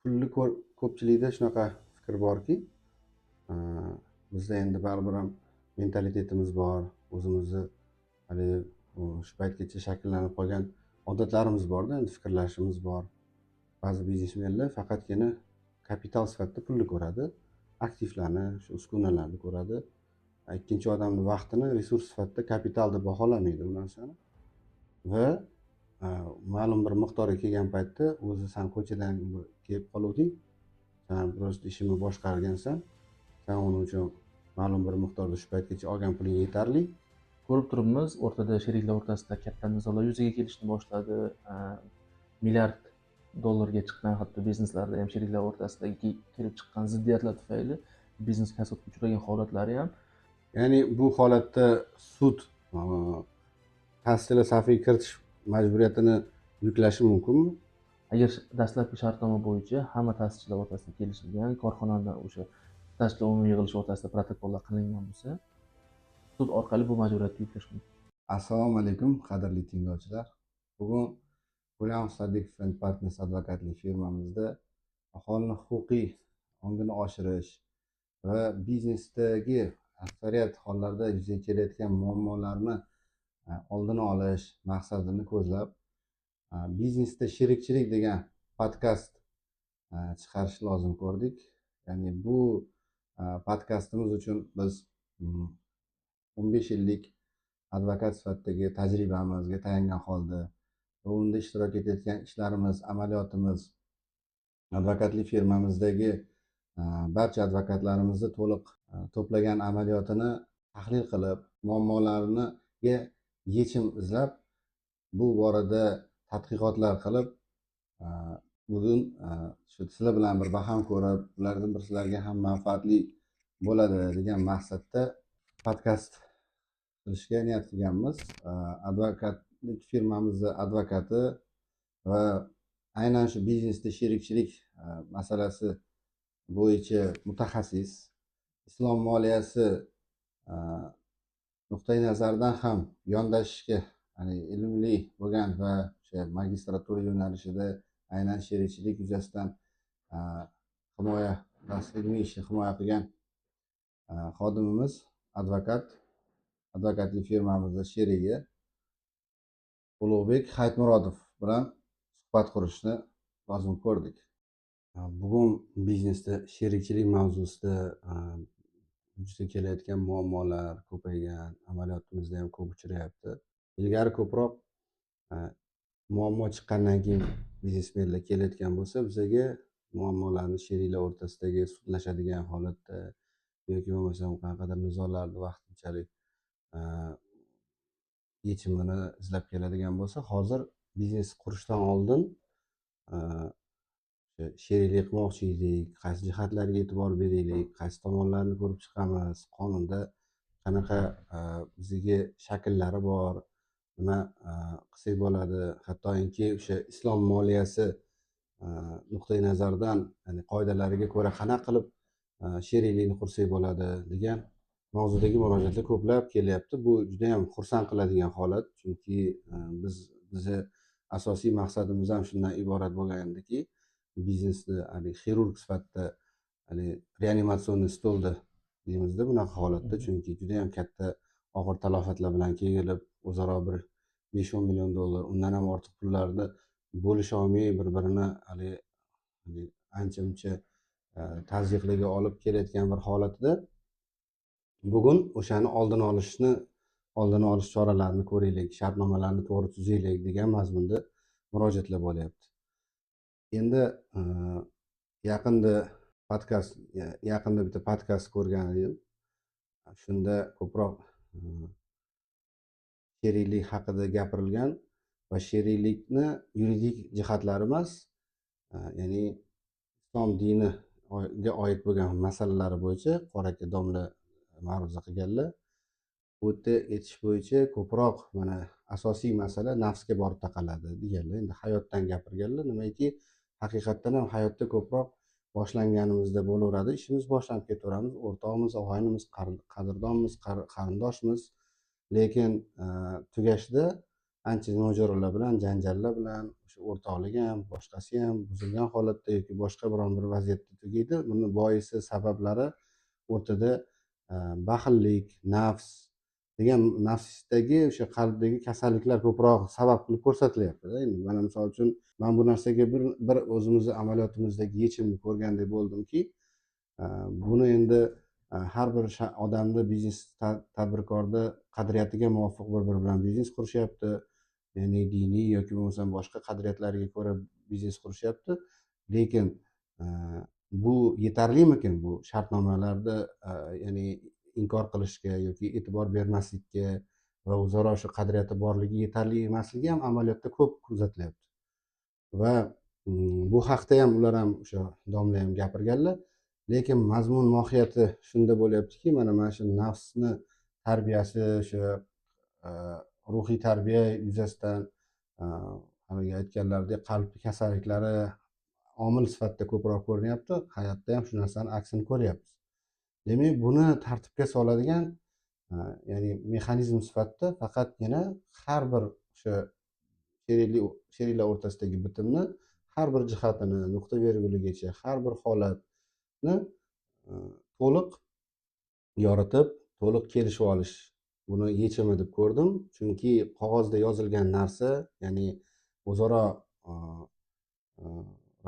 Pulni ko'pchilikda shunaqa fikr borki, bizda endi baribir ham mentalitetimiz bor, o'zimizni haligi shu paytgacha shakllanib qolgan odatlarimiz borda, endi fikrlashimiz bor. Ba'zi biznesmenlar faqatgina kapital sifatida pulni ko'radi, aktivlarni, shu uskunalarni ko'radi. Ikkinchi odamni vaqtini resurs sifatida kapital deb baholamaydi u narsani. Va ma'lum bir miqdorga kelgan paytda o'zi san ko'chadan kelib qoluvding, san просто ishimni boshqargansan, san uning uchun ma'lum bir miqdorda shu paytgacha olgan puling yetarli. Ko'rib turibmiz, o'rtada sheriklar o'rtasida katta nizolar yuzaga kelishni boshladi. Milliard dollarga chiqqan hatto bizneslarda ham sheriklar o'rtasidagi kelib chiqqan ziddiyatlar tufayli biznes kasodga uchragan holatlari ham. Ya'ni bu holatda sud ta'sischilar safiga kiritish majburiyatini yuklashi mumkinmi? Agar dastlabki shartnoma bo'yicha hamma ta'sischilar o'rtasida kelishilgan, korxonani o'sha ta'sischilar umumiy yig'ilishi o'rtasida protokollar qilingan bo'lsa, sud orqali bu majburiyatni yuklash mumkin. Assalomu alaykum, qadrli tinglovchilar. Bugun Gulyamov Sadiqov and Partners advokatlik firmamizda aholini huquqiy ongini oshirish va biznesdagi aksariyat hollarda yuzaga kelayotgan muammolarni oldini olish maqsadini ko'zlab, biznesda sherikchilik degan podkast chiqarishni lozim ko'rdik. Ya'ni bu podkastimiz uchun biz 15 yillik advokat sifatidagi tajribamizga tayangan holda va unda ishtirok etayotgan ishlarimiz, amaliyotimiz, advokatlik firmamizdagi barcha advokatlarimizni to'liq to'plagan amaliyotini tahlil qilib, muammolarniga yechim izlab, bu borada tadqiqotlar qilib, bugun shu sizlar bilan bir baham ko'rib, ulardan bir sizlarga ham manfaatli bo'ladi degan maqsadda podkast qilishga niyat qilganmiz. Advokatlik firmamizni advokati va aynan shu biznesda sherikchilik masalasi bo'yicha mutaxassis, islom moliyasi nuqtai nazaridan ham yondashishga, ya'ni ilmli bo'lgan va o'sha magistratura yo'nalishida aynan sherikchilik yuzasidan himoya, ilmiy ishni himoya qilgan xodimimiz, advokat, advokatlik firmamizni sherigi Ulug'bek Hayitmurodov bilan suhbat qurishni lozim ko'rdik. Bugun biznesda sherikchilik mavzusida vujudga kelayotgan muammolar ko'paygan, amaliyotimizda ham ko'p uchrayapti. Ilgari ko'proq muammo chiqqandan keyin biznesmenlar kelayotgan bo'lsa, bizaga muammolarni sheriklar o'rtasidagi sudlashadigan holatda yoki bo'lmasam qanaqadir nizolarni vaqtinchalik yechimini izlab keladigan bo'lsa, hozir biznes qurishdan oldin o'sha sheriklik qilmoqchi edik, qaysi jihatlarga e'tibor beraylik, qaysi tomonlarini ko'rib chiqamiz, qonunda qanaqa bizga shakllari bor, nima qilsak bo'ladi, hattoki o'sha islom moliyasi nuqtai nazaridan, ya'ni qoidalariga ko'ra qanaqa qilib sheriklikni qursak bo'ladi degan mavzudagi murojaatlar ko'plab kelyapti. Bu juda yam xursand qiladigan holat, chunki bizni asosiy maqsadimiz ham shundan iborat bo'lgandiki, biznesni haligi xirurg sifatida, haligi реанимационный stolda deymizda bunaqa holatda, chunki juda yam katta og'ir talofatlar bilan kelib, o'zaro bir 5-10 million dollar, undan ham ortiq pullarni bo'lisha olmay, bir birini haligi ancha muncha tazyiqlarga olib kelayotgan bir holatida bugun o'shani oldini olish choralarini ko'raylik, shartnomalarni to'g'ri tuzaylik degan mazmunda murojaatlar bo'lyapti. Endi yaqinda bitta podkast ko'rgan edim. Shunda ko'proq sheriklik haqida gapirilgan va sheriklikni yuridik jihatlari emas, ya'ni islom diniga oid bo'lgan masalalari bo'yicha Qori aka domla ma'ruza qilganlar. Bu yerda aytish bo'yicha ko'proq mana asosiy masala nafsga borib taqaladi deganlar. Endi hayotdan gapirganlar, nimaki haqiqatdan ham hayotda ko'proq boshlanganimizda bo'laveradi, ishimiz boshlanib ketaveramiz, o'rtog'imiz, og'aynimiz, qadrdonmiz, qarindoshmiz, lekin tugashida Ancha mojarolar bilan, janjallar bilan o'sha o'rtoqligi ham, boshqasi ham buzilgan holatda yoki boshqa biron bir vaziyatda tugaydi. Buni boisi, sabablari o'rtada baxillik, nafs degan, nafsdagi, o'sha qalbdagi kasalliklar ko'proq sabab qilib ko'rsatilyaptida. Endi mana, misol uchun, man bu narsaga bir o'zimizni amaliyotimizdagi yechimni ko'rgandek bo'ldimki, buni endi har bir odamni, biznes tadbirkorni qadriyatiga muvofiq bir biri bilan biznes qurishyapti, ya'ni diniy yoki bo'lmasam boshqa qadriyatlarga ko'ra biznes qurishyapti. Lekin bu yetarlimikin bu shartnomalarda, ya'ni inkor qilishga yoki e'tibor bermaslikka va o'zaro shu qadriyati borligi yetarli emasligi ham amaliyotda ko'p kuzatilyapti. Va bu haqda ham ular ham, o'sha domla ham gapirganlar. Lekin mazmun mohiyati shunda bo'lyaptiki, mana shu nafsni tarbiyasi, o'sha ruhiy tarbiya yuzasidan, haligi aytganlaridek, qalb kasalliklari omil sifatida ko'proq ko'rinyapti. Hayotda ham shu narsani aksini ko'ryapmiz. Demak, buni tartibga soladigan, ya'ni mexanizm sifatida faqatgina har bir o'sha sheriklar o'rtasidagi bitimni har bir jihatini nuqta verguligacha, har bir holatni to'liq yoritib, to'liq kelishib olish buni yechimi deb ko'rdim. Chunki qog'ozda yozilgan narsa, ya'ni o'zaro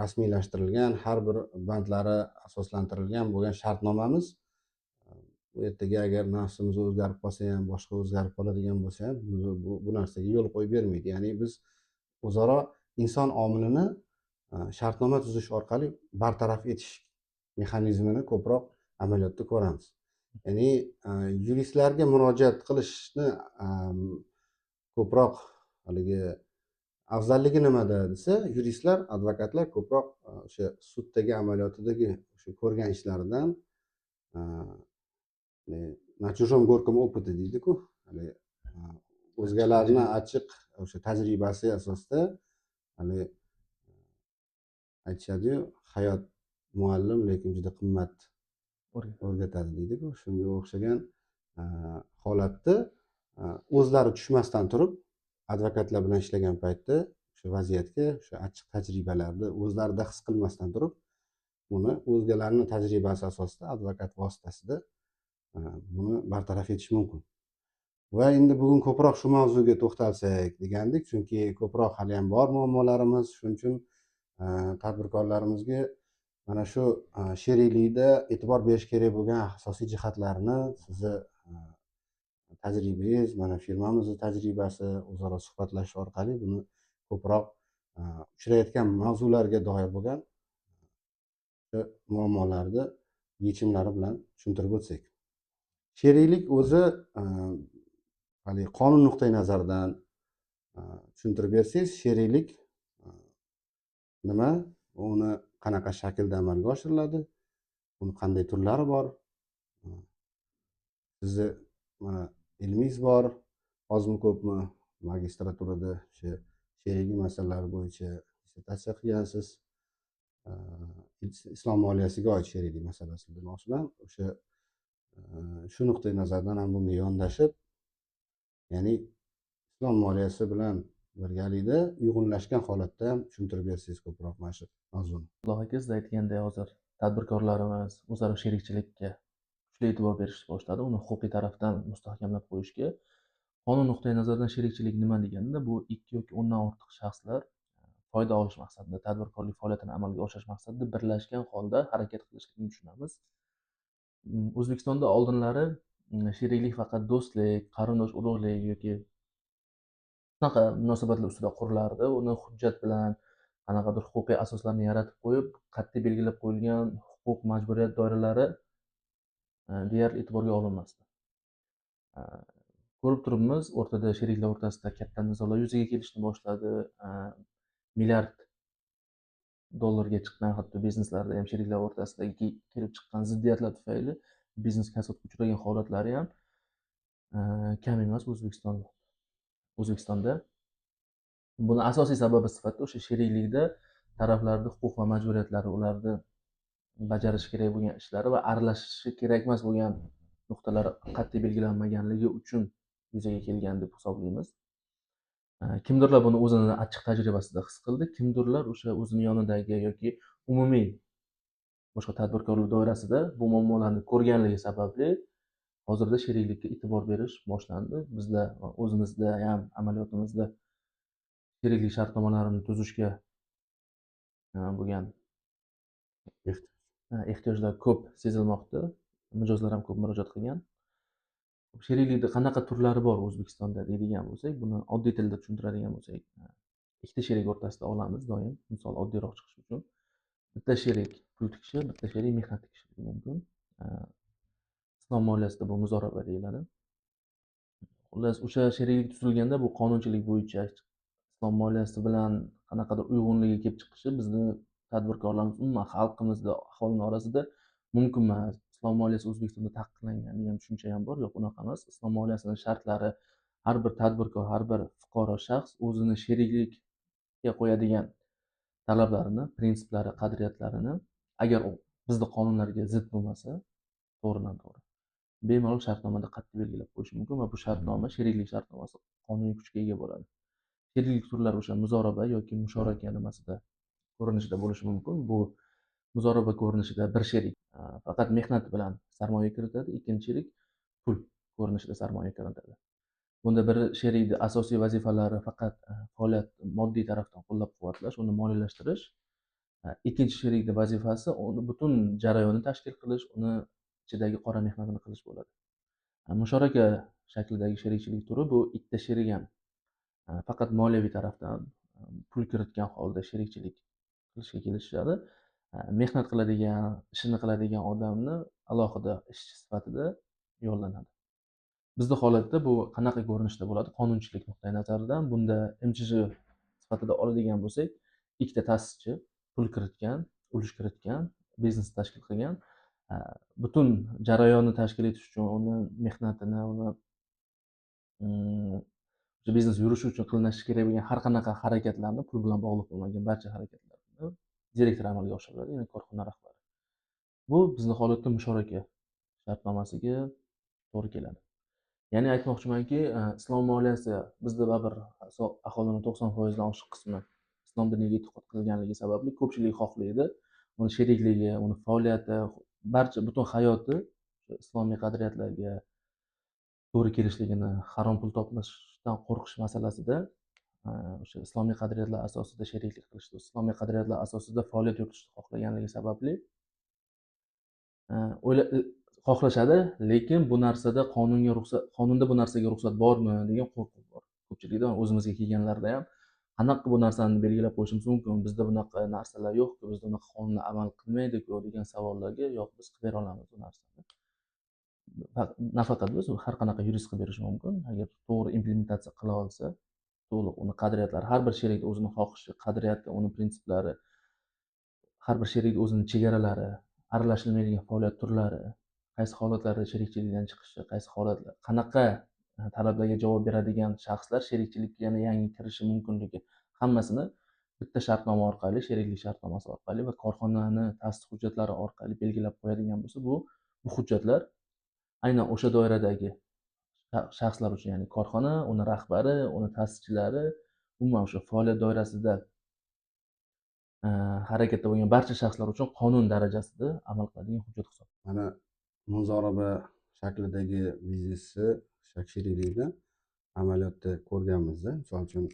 rasmiylashtirilgan, har bir bandlari asoslantirilgan bo'lgan shartnomamiz ertaga agar nafsimiz o'zgarib qolsa ham, boshqa o'zgarib qoladigan bo'lsa ham, bu narsaga yo'l qo'yib bermaydi. Ya'ni biz o'zaro inson omilini shartnoma tuzish orqali bartaraf etish mexanizmini ko'proq amaliyotda ko'ramiz. Ya'ni yuristlarga murojaat qilishni ko'proq haligi afzalligi nimada desa, yuristlar, advokatlar ko'proq o'sha suddagi amaliyotidagi o'sha ko'rgan ishlaridan, на чужом горьком опыте deydiku, haligi o'zgalarni achchiq o'sha tajribasi asosida, haligi aytishadiyu, hayot muallim, lekin juda qimmat o'rgatadi deydiku. Shunga o'xshagan holatda o'zlari tushmasdan turib, advokatlar bilan ishlagan paytda o'sha vaziyatga, o'sha achchiq tajribalarni o'zlarida his qilmasdan turib, uni o'zgalarni tajribasi asosida advokat vositasida buni bartaraf etish mumkin. Va endi bugun ko'proq shu mavzuga to'xtalsak degandik, chunki ko'proq haliyam bor muammolarimiz. Shuning uchun tadbirkorlarimizga mana shu sheriklikda e'tibor berish kerak bo'lgan asosiy jihatlarni sizni tajribangiz, mana firmamizni tajribasi, o'zaro suhbatlashish orqali buni ko'proq uchrayotgan mavzularga doir bo'lgan muammolarni yechimlari bilan tushuntirib o'tsak. Sheriklik o'zi, haligi qonun nuqtai nazaridan tushuntirib bersangiz, sheriklik nima, uni qanaqa shaklda amalga oshiriladi, uni qanday turlari bor? Sizni mana ilmingiz bor, ozmi ko'pmi magistraturada o'sha sheriklik masalalari bo'yicha dissertatsiya qilgansiz, islom moliyasiga oid sheriklik masalasi demoqchiman. O'sha shu nuqtai nazardan ham bunga yondashib, ya'ni islom moliyasi bilan birgalikda uyg'unlashgan holatda ham tushuntirib bersangiz ko'proq mana shu mavzuni. Abdulloh aka, siz aytgandek, hozir tadbirkorlarimiz o'zaro sherikchilikka kuchli e'tibor berishni boshladi, uni huquqiy tarafdan mustahkamlab qo'yishga. Qonun nuqtai nazaridan sherikchilik nima deganda, bu ikki yoki undan ortiq shaxslar foyda olish maqsadida, tadbirkorlik faoliyatini amalga oshirish maqsadida birlashgan holda harakat qilishlikni tushunamiz. O'zbekistonda oldinlari sheriklik faqat do'stlik, qarindosh urug'lik yoki shunaqa munosabatlar ustida qurilardi. Uni hujjat bilan qanaqadir huquqiy asoslarni yaratib qo'yib, qat'iy belgilab qo'yilgan huquq majburiyat doiralari deyarli e'tiborga olinmasdi. Ko'rib turibmiz, o'rtada, sheriklar o'rtasida katta nizolar yuzaga kelishni boshladi. Milliard dollarga chiqqan hatto bizneslarda ham sheriklar o'rtasidagi kelib chiqqan ziddiyatlar tufayli biznes kasodga uchragan holatlari ham kam emas O'zbekistonda. Buni asosiy sababi sifatida o'sha sheriklikda taraflarni huquq va majburiyatlari, ularni bajarishi kerak bo'lgan ishlari va aralashishi kerak emas bo'lgan nuqtalar qat'iy belgilanmaganligi uchun yuzaga kelgan deb hisoblaymiz. Kimdirlar buni o'zini achchiq tajribasida his qildi, kimdirlar o'sha o'zini yonidagi yoki umumiy boshqa tadbirkorlar doirasida bu muammolarni ko'rganligi sababli hozirda sheriklikka e'tibor berish boshlandi. Bizda o'zimizda ham amaliyotimizda sheriklik shartnomalarini tuzishga bo'lgan ehtiyojlar ko'p sezilmoqda. Mijozlar ham ko'p murojaat qilgan. Sheriklikni qanaqa turlari bor O'zbekistonda deydigan bo'lsak, buni oddiy tilda tushuntiradigan bo'lsak, ikkita sherik o'rtasida olamiz doim, misol oddiyroq chiqishi uchun. Bitta sherik pul tikishi, bitta sherik mehnat tikishi mumkin. Islom moliyasida bu muzoraba deyiladi. Xullas, o'sha sheriklik tuzilganda bu qonunchilik bo'yicha islom moliyasi bilan qanaqadir uyg'unligi kelib chiqishi bizni tadbirkorlarimiz, umuman xalqimizda, aholini orasida mumkin emas. Islom moliyasi O'zbekistonda taqiqlangan degan tushuncha ham bor. Yo'q, unaqa emas. Islom moliyasining shartlari har bir tadbirkor, har bir fuqaro shaxs o'zini sheriklikka qo'yadigan talablarini, prinsiplari, qadriyatlarini agar u bizni qonunlarga zid bo'lmasa, to'g'ridan to'g'ri bemalol shartnomada qat'iy belgilab qo'yishi mumkin va bu shartnoma, sheriklik shartnomasi qonuniy kuchga ega bo'ladi. Sheriklik turlari o'sha muzoraba yoki musharaka nimasida ko'rinishida bo'lishi mumkin. Bu muzoraba ko'rinishida bir sherik faqat mehnat bilan sarmoya kiritadi, ikkinchi sherik pul ko'rinishida sarmoya kiritadi. Bunda bir sherikni asosiy vazifalari faqat faoliyat moddiy tarafdan qo'llab-quvvatlash, uni moliyalashtirish. Ikkinchi sherikni vazifasi uni butun jarayonni tashkil qilish, uni ichidagi qora mehnatini qilish bo'ladi. Musharaka shaklidagi sherikchilik turi bu ikkita sherik ham faqat moliyaviy tarafdan pul kiritgan holda sherikchilik qilishga kelishadi. Mehnat qiladigan, ishini qiladigan odamni alohida ishchi sifatida yollanadi. Bizda holatda bu qanaqa ko'rinishda bo'ladi? Qonunchilik nuqtai nazaridan bunda MChJ sifatida oladigan bo'lsak, ikkita ta'sischi pul kiritgan, ulush kiritgan, biznes tashkil qilgan, butun jarayonni tashkil etish uchun uni mehnatini, uni o'sha biznes yurishi uchun qilinishi kerak bo'lgan har qanaqa harakatlarni, pul bilan bog'liq bo'lmagan barcha harakatlarni direktor amalga oshiradi, ya'ni korxona rahbari. Bu bizni holatda musharaka shartnomasiga to'g'ri keladi. Ya'ni aytmoqchimanki, islom moliyasi bizda baribir aholining 90% dan oshiq qismi islom diniga e'tiqod qilganligi sababli ko'pchilik xohlaydi. Uni sherikligi, uni faoliyati, barcha butun hayoti islomiy qadriyatlarga to'g'ri kelishligini, harom pul topishdan qo'rqish masalasida o'sha islomiy qadriyatlar asosida sheriklik qilishni, islomiy qadriyatlar asosida faoliyat yuritishni xohlaganligi sababli xohlashadi, lekin bu narsada qonunga ruxsat, qonunda bu narsaga ruxsat bormi degan qo'rquv bor. Ko'pchilikda, o'zimizga kelganlarda ham qanaqa bu narsani belgilab qo'yishimiz mumkin, bizda bunaqa narsalar yo'q-ku, bizda bunaqa qonunlar amal qilmaydi-ku degan savollarga yo'q, biz qilib bera olamiz bu narsani. Nafaqat biz, har qanaqa yurist qilib berishi mumkin, agar to'g'ri implementatsiya qila olsa, to'liq uni qadriyatlari, har bir sherikni o'zini xohishi, qadriyati, uni prinsiplari, har bir sherikni o'zini chegaralari, aralashilmaydigan faoliyat turlari, qaysi holatlarda sherikchilikdan chiqishi, qaysi holatlar, qanaqa talablarga javob beradigan shaxslar sherikchilikka yana yangi kirishi mumkinligi hammasini bitta shartnoma orqali, sheriklik shartnomasi orqali va korxonani ta'sis hujjatlari orqali belgilab qo'yadigan bo'lsa, bu hujjatlar aynan o'sha doiradagi shaxslar uchun, ya'ni korxona, uni rahbari, uni ta'sischilari, umuman o'sha faoliyat doirasida harakatda bo'lgan barcha shaxslar uchun qonun darajasida amal qiladigan hujjat hisoblanadi. Mana muzoraba shaklidagi biznesni, sheriklikni amaliyotda ko'rganmizda. Misol uchun,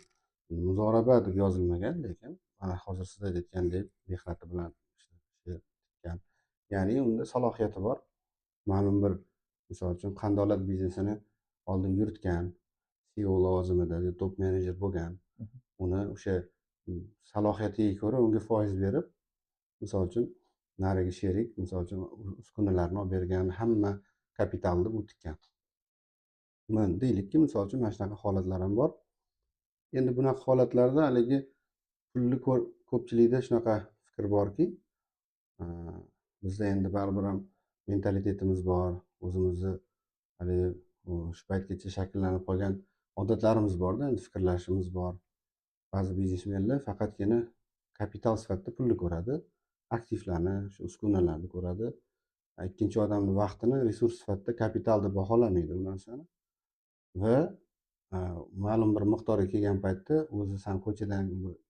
muzoraba deb yozilmagan, lekin mana hozir siz aytgandek mehnati bilan tikkan. Ya'ni unda salohiyati bor. Ma'lum bir, misol uchun, qandolat biznesini oldin yuritgan, CEO lavozimida, top menejer bo'lgan, uni o'sha salohiyatiga ko'ra unga foiz berib, misol uchun, narigi sherik, misol uchun, uskunalarni olib bergan, hamma kapitalni bu tikkan. Mana deylikki, misol uchun, mana shunaqa holatlar ham bor. Endi bunaqa holatlarda haligi pulni ko'pchilikda shunaqa fikr borki, bizda endi baribir ham mentalitetimiz bor, o'zimizni haligi shu paytgacha shakllanib qolgan odatlarimiz borda, endi fikrlashimiz bor. Ba'zi biznesmenlar faqatgina kapital sifatida pulni ko'radi, aktivlarni, shu uskunalarni ko'radi. Ikkinchi odamni vaqtini resurs sifatida kapital deb baholamaydi u narsani. Va Ma'lum bir miqdorga kelgan paytda o'zi san ko'chadan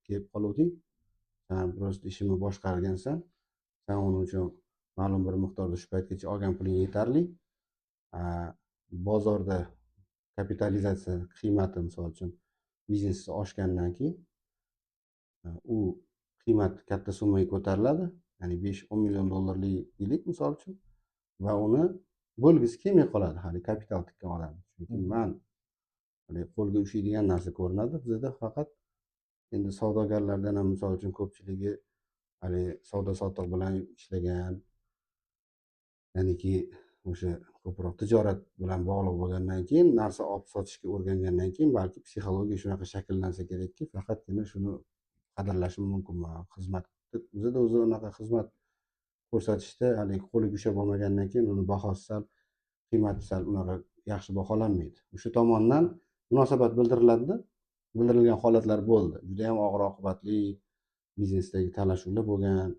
kelib qoluvding, san просто ishimni boshqargansan, san uning uchun ma'lum bir miqdorda shu paytgacha olgan puling yetarli. Bozorda kapitalizatsiya qiymati, misol uchun, biznes oshgandan keyin u qiymat katta summaga ko'tariladi, ya'ni 5-10 million dollarlik deylik, misol uchun, va uni bo'lgisi kelmay qoladi hali kapital tikkan odam, chunki man haligi qo'lga ushlaydigan narsa ko'rinadi bizada faqat. Endi savdogarlardan ham, misol uchun, ko'pchiligi haligi savdo sotiq bilan ishlagan, ya'niki o'sha ko'proq tijorat bilan bog'liq bo'lgandan keyin, narsa olib sotishga o'rgangandan keyin, balki psixologiya shunaqa shakllansa kerakki, faqatgina shuni qadrlashim mumkin. Xizmat bizada o'zi unaqa xizmat ko'rsatishda haligi qo'liga ushlab olmagandan keyin uni bahosi sal, qiymati sal unaqa yaxshi baholanmaydi. O'sha tomondan munosabat bildiriladida, bildirilgan holatlar bo'ldi. Judayam og'ir oqibatli biznesdagi talashuvlar bo'lgan.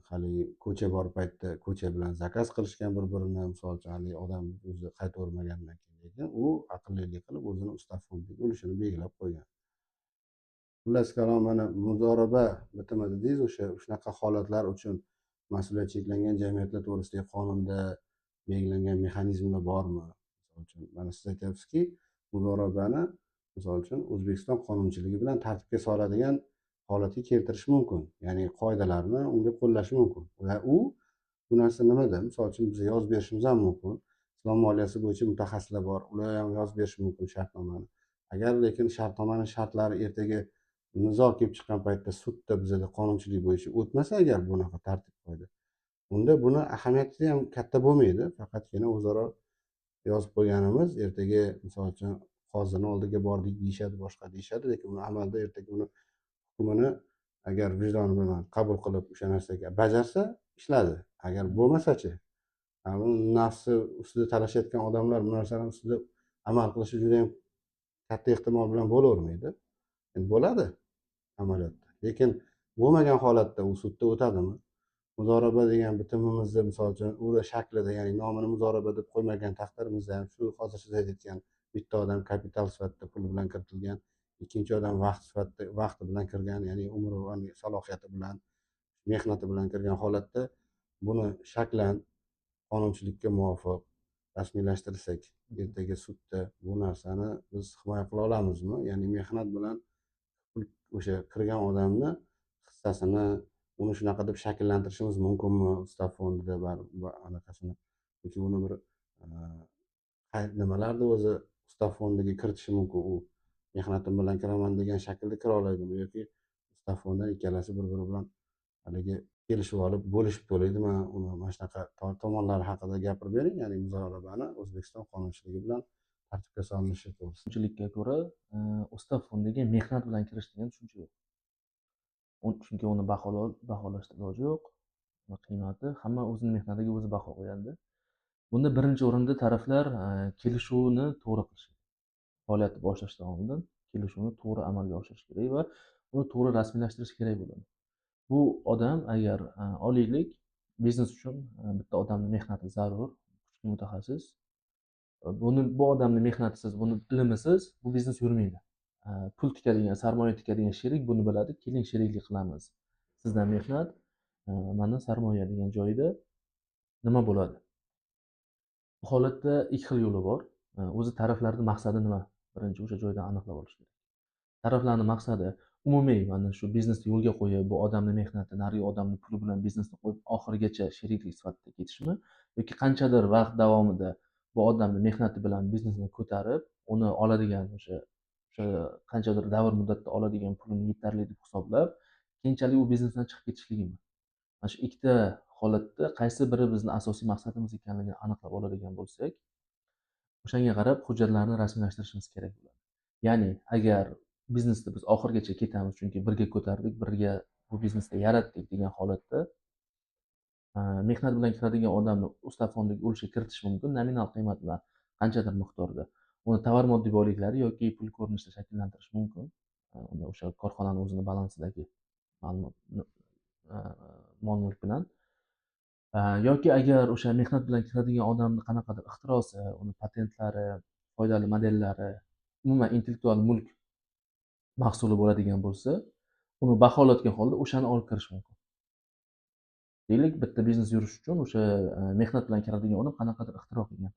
Haligi ko'cha bor paytda ko'cha bilan заказ qilishgan bir birini, misol uchun, haligi odam o'zi qaytavermagandan keyin, lekin u aqllilik qilib o'zini ustav fondidagi ulushini belgilab qo'ygan. Xullas kalom, mana muzoraba bitimi dedingiz, o'sha shunaqa holatlar uchun mas'uliyati cheklangan jamiyatlar to'g'risidagi qonunda belgilangan mexanizmlar bormi? Misol uchun, mana siz aytyapsizki, muzorabani, misol uchun, O'zbekiston qonunchiligi bilan tartibga soladigan holatga keltirish mumkin, ya'ni qoidalarni unga qo'llash mumkin. Va u bu narsa nimada, misol uchun, biz yozib berishimiz ham mumkin, islom moliyasi bo'yicha mutaxassislar bor, ular ham yozib berishi mumkin shartnomani. Agar lekin shartnomani shartlari ertaga nizo kelib chiqqan paytda sudda bizada qonunchilik bo'yicha o'tmasa, agar bunaqa tartib qoida, unda buni ahamiyati ham katta bo'lmaydi. Faqatgina o'zaro yozib qo'yganimiz, ertaga, misol uchun, qozini oldiga bordik deyishadi, boshqa deyishadi, lekin uni amalda ertaga uni hukmini agar vijdoni bilan qabul qilib o'sha narsaga bajarsa, ishladi. Agar bo'lmasachi, uni nafsi ustida talashayotgan odamlar bu narsani ustida amal qilishi judayam katta ehtimol bilan bo'lavermaydi. Endi bo'ladi amaliyotda, lekin bo'lmagan holatda u sudda o'tadimi? Muzoraba degan bitimimizni, misol uchun, u shaklida, ya'ni nomini muzoraba deb qo'ymagan taqdirimizda ham, shu hozir siz aytayotgan bitta odam kapital sifatida puli bilan kiritilgan, ikkinchi odam vaqt sifatida vaqti bilan kirgan, ya'ni umri va salohiyati bilan, mehnati bilan kirgan holatda buni shaklan qonunchilikka muvofiq rasmiylashtirsak, ertaga sudda bu narsani biz himoya qila olamizmi? Ya'ni mehnat bilan pul o'sha kirgan odamni hissasini uni shunaqa deb shakllantirishimiz mumkinmi ustav fondida anaqasini yoki uni bir nimalarni o'zi ustav fondiga kiritishi mumkin? U mehnatim bilan kiraman degan shaklda kira oladimi yoki ustav fondidan ikkalasi bir biri bilan haligi kelishib olib bo'lishib to'laydimi? Uni mana shunaqa tomonlari haqida gapirib bering, ya'ni muzorabani O'zbekiston qonunchiligi bilan tartibga solinishi to'g'risida. Qonunchilikka ko'ra, ustav fondiga mehnat bilan kirish degan tushuncha yo'q. Chunki uni baholashda iloji yo'q. Uni qiymati hamma o'zini mehnatiga o'zi baho qo'yadi. Bunda birinchi o'rinda taraflar kelishuvni to'g'ri qilishi kerak. Faoliyatni boshlashdan oldin kelishuvni to'g'ri amalga oshirish kerak va uni to'g'ri rasmiylashtirish kerak bo'ladi. Bu odam agar, olaylik, biznes uchun bitta odamni mehnati zarur, kuchli mutaxassis. Buni, bu odamni mehnatisiz, buni ilmisiz bu biznes yurmaydi. Pul tikadigan, sarmoya tikadigan sherik buni biladi. Keling, sheriklik qilamiz. Sizdan mehnat, mandan sarmoya degan joyda nima bo'ladi? Bu holatda ikki xil yo'li bor. O'zi taraflarning maqsadi nima? Birinchi o'sha joydan aniqlab olish kerak. Taraflarning maqsadi umumiy mana shu biznesni yo'lga qo'yib, bu odamni mehnati, narigi odamni puli bilan biznesni qo'yib, oxirigacha sheriklik sifatida ketishmi yoki qanchadir vaqt davomida bu odamni mehnati bilan biznesni ko'tarib, uni oladigan o'sha qanchadir davr muddatda oladigan pulini yetarli deb hisoblab, keyinchalik u biznesdan chiqib ketishligimi? Mana shu ikkita holatda qaysi biri bizni asosiy maqsadimiz ekanligini aniqlab oladigan bo'lsak, o'shanga qarab hujjatlarni rasmiylashtirishimiz kerak bo'ladi. Ya'ni agar biznesda biz oxirigacha ketamiz, chunki birga ko'tardik, birga bu biznesda yaratdik degan holatda mehnat bilan kiradigan odamni ustav fondiga ulushga kiritish mumkin nominal qiymat bilan qanchadir miqdorda. Uni tovar moddiy boyliklari yoki pul ko'rinishida shakllantirish mumkin. Uni o'sha korxonani o'zini balansidagi ma'lumot, mol mulk bilan. Yoki agar o'sha mehnat bilan kiradigan odamni qanaqadir ixtirosi, uni patentlari, foydali modellari Umuman intellektual mulk mahsuli bo'ladigan bo'lsa, uni baholatgan holda o'shani olib kirish mumkin. Deylik, bitta biznes yurish uchun o'sha mehnat bilan kiradigan odam qanaqadir ixtiro qilgan.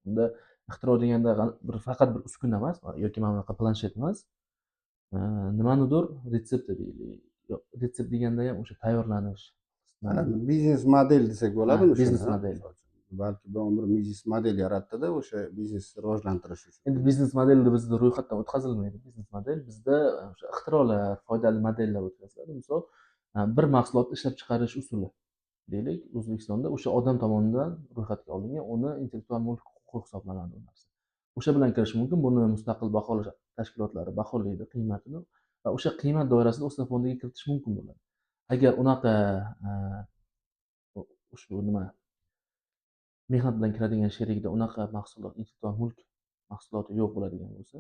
Unda ixtiro deganda bir faqat bir uskuna emas yoki mana bunaqa planshet emas, nimanidir retsepti deylik. Yo'q, retsept deganda ham o'sha tayyorlanish. Mana biznes model desak bo'ladimi? Ha, biznes shuni, ha? model. Misol uchun, balki biron bir biznes model yaratdida o'sha biznesni rivojlantirish uchun. Endi biznes modelni bizda ro'yxatdan o'tkazilmaydi. Biznes model bizda o'sha ixtirolar, foydali modellar o'tkaziladi. Misol, bir mahsulotni ishlab chiqarish usuli deylik, O'zbekistonda o'sha odam tomonidan ro'yxatga olingan, uni intellektual mulk huquqi hisoblanadi u narsa. O'sha bilan kirish mumkin. Buni mustaqil baholash tashkilotlari baholaydi qiymatini va o'sha qiymat doirasida ustav fondiga kiritish mumkin bo'ladi. Agar unaqa ushbu nima mehnat bilan kiradigan sherigida unaqa mahsulot, intellektual mulk mahsuloti yo'q bo'ladigan bo'lsa,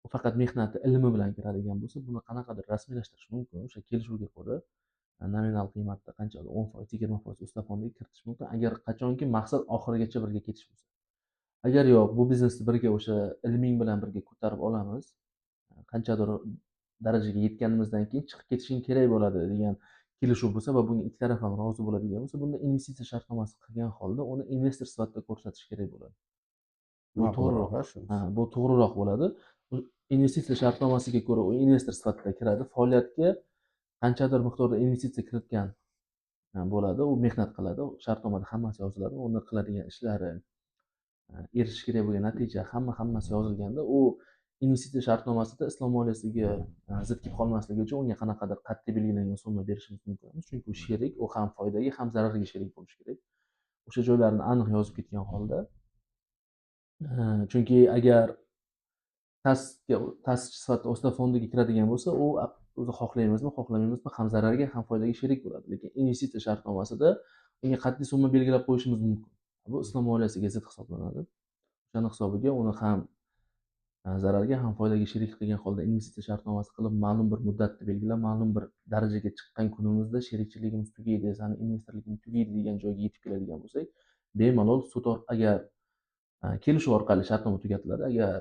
u faqat mehnati, ilmi bilan kiradigan bo'lsa, buni qanaqadir rasmiylashtirish mumkin. O'sha kelishuvga ko'ra nominal qiymatda qanchadir 10%, 20% ustav fondiga kiritish mumkin, agar qachonki maqsad oxirigacha birga ketish bo'lsa. Agar yo'q, bu biznesni birga o'sha ilming bilan birga ko'tarib olamiz, qanchadir darajaga yetganimizdan keyin chiqib ketishing kerak bo'ladi degan kelishuv bo'lsa va bunga ikki taraf ham rozi bo'ladigan bo'lsa, bunda investitsiya shartnomasi qilgan holda uni investor sifatida ko'rsatish kerak bo'ladi. Bu Ma'qulroq, to'g'riroq. Ha, shunisi. Ha, bu to'g'riroq bo'ladi. Bu investitsiya shartnomasiga ko'ra u investor sifatida kiradi faoliyatga, qanchadir miqdorda investitsiya kiritgan bo'ladi, u mehnat qiladi, shartnomada hammasi yoziladi, uni qiladigan ishlari, erishish kerak bo'lgan natija, hammasi yozilganda, u investitsiya shartnomasida islom moliyasiga zid kelib qolmasligi uchun unga qanaqadir qat'iy belgilangan summa berishimiz mumkin emas, chunki u sherik, u ham foydaga, ham zararga sherik bo'lishi kerak. O'sha joylarini aniq yozib ketgan holda, chunki agar ta'sischi sifatida ustav fondiga kiradigan bo'lsa, u o'zi xohlaymizmi, xohlamaymizmi, ham zararga, ham foydaga sherik bo'ladi. Lekin investitsiya shartnomasida unga qat'iy summa belgilab qo'yishimiz mumkin. Bu islom moliyasiga zid hisoblanadi. O'shani hisobiga uni ham zararga, ham foydaga sherik qilgan holda investitsiya shartnomasi qilib, ma'lum bir muddatni belgilab, ma'lum bir darajaga chiqqan kunimizda sherikchiligimiz tugaydi, sani investorliging tugaydi degan joyga yetib keladigan bo'lsak, bemalol sud agar kelishuv orqali shartnoma tugatiladi, agar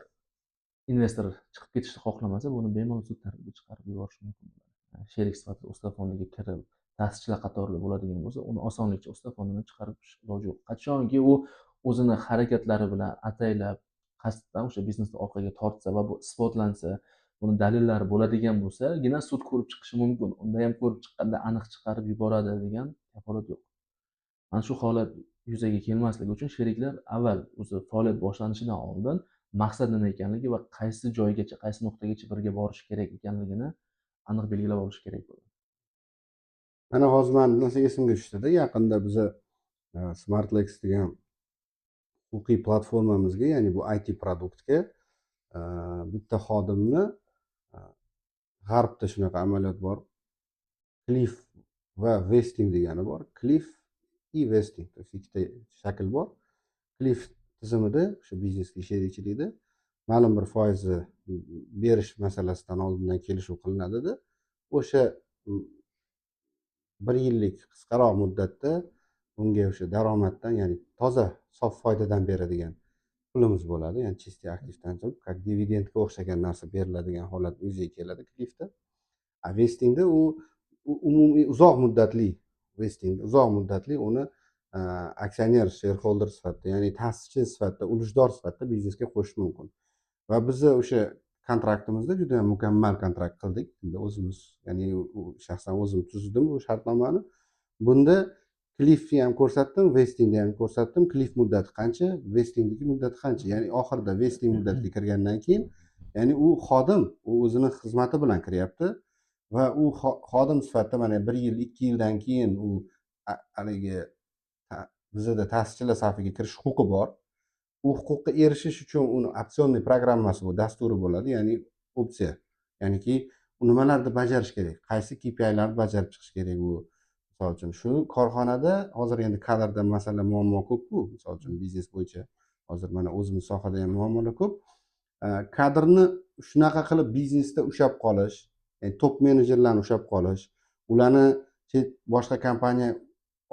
investor chiqib ketishni xohlamasa, buni bemalol sud tartibida chiqarib yuborish mumkin bo'ladi. Sherik sifatida ustav fondiga kirib, ta'sischilar qatorida bo'ladigan bo'lsa, uni osonlikcha ustav fondidan chiqarib iloji yo'q. Qachonki u o'zini harakatlari bilan ataylab, qasddan o'sha biznesni orqaga tortsa va bu isbotlansa, buni dalillari bo'ladigan bo'lsagina sud ko'rib chiqishi mumkin. Unda ham ko'rib chiqqanda aniq chiqarib yuboradi degan kafolat yo'q. Mana shu holat yuzaga kelmasligi uchun sheriklar avval o'zi faoliyat boshlanishidan oldin maqsad nima ekanligi va qaysi joygacha, qaysi nuqtagacha birga borish kerak ekanligini aniq belgilab olish kerak bo'ladi. Mana hozir mani bir narsa esimga tushdida, yaqinda biza Smartlex degan huquqiy platformamizga, ya'ni bu IT продукт ga bitta xodimni g'arbda shunaqa amaliyot bor, cliff va vesting degani bor. Cliff и vesting, то есть ikkita shakl bor. Cliff tizimida o'sha biznesga sherikchilikda ma'lum bir foizni berish masalasidan oldindan kelishuv qilinadida, o'sha bir yillik qisqaroq muddatda unga o'sha daromaddan, ya'ni toza sof foydadan beradigan pulimiz bo'ladi, ya'ni чистый aktivdan chiqib, как dividendga o'xshagan narsa beriladigan holat yuzaga keladi cliffda. A vestingda u umumiy uzoq muddatli, vesting uzoq muddatli, uni aksioner, shareholder sifatida, ya'ni ta'sischi sifatida, ulushdor sifatida biznesga qo'shish mumkin. Va bizni o'sha kontraktimizda, juda mukammal kontrakt qildik endi o'zimiz, ya'ni shaxsan o'zim tuzdim bu shartnomani. Bunda cliffni ham ko'rsatdim, vestingni ham ko'rsatdim. Cliff muddati qancha, vestingniki muddati qancha, ya'ni oxirida vesting muddatiga kirgandan keyin, ya'ni u xodim, u o'zini xizmati bilan kiryapti va u xodim sifatida mana bir yil, 2 yildan keyin u haligi bizada ta'sischilar safiga kirish huquqi bor. U huquqqa erishish uchun uni опционный programmasi, bu dasturi bo'ladi, ya'ni opsiya, ya'niki u nimalarni bajarish kerak, qaysi KPIlarni bajarib chiqish kerak. U misol uchun shu korxonada hozir endi kadrda masala, muammo ko'pku. Misol uchun biznes bo'yicha hozir mana o'zimiz sohada ham muammolar ko'p. Kadrni shunaqa qilib biznesda ushlab qolish, ya'ni top menejerlarni ushlab qolish, ularni chet boshqa kompaniya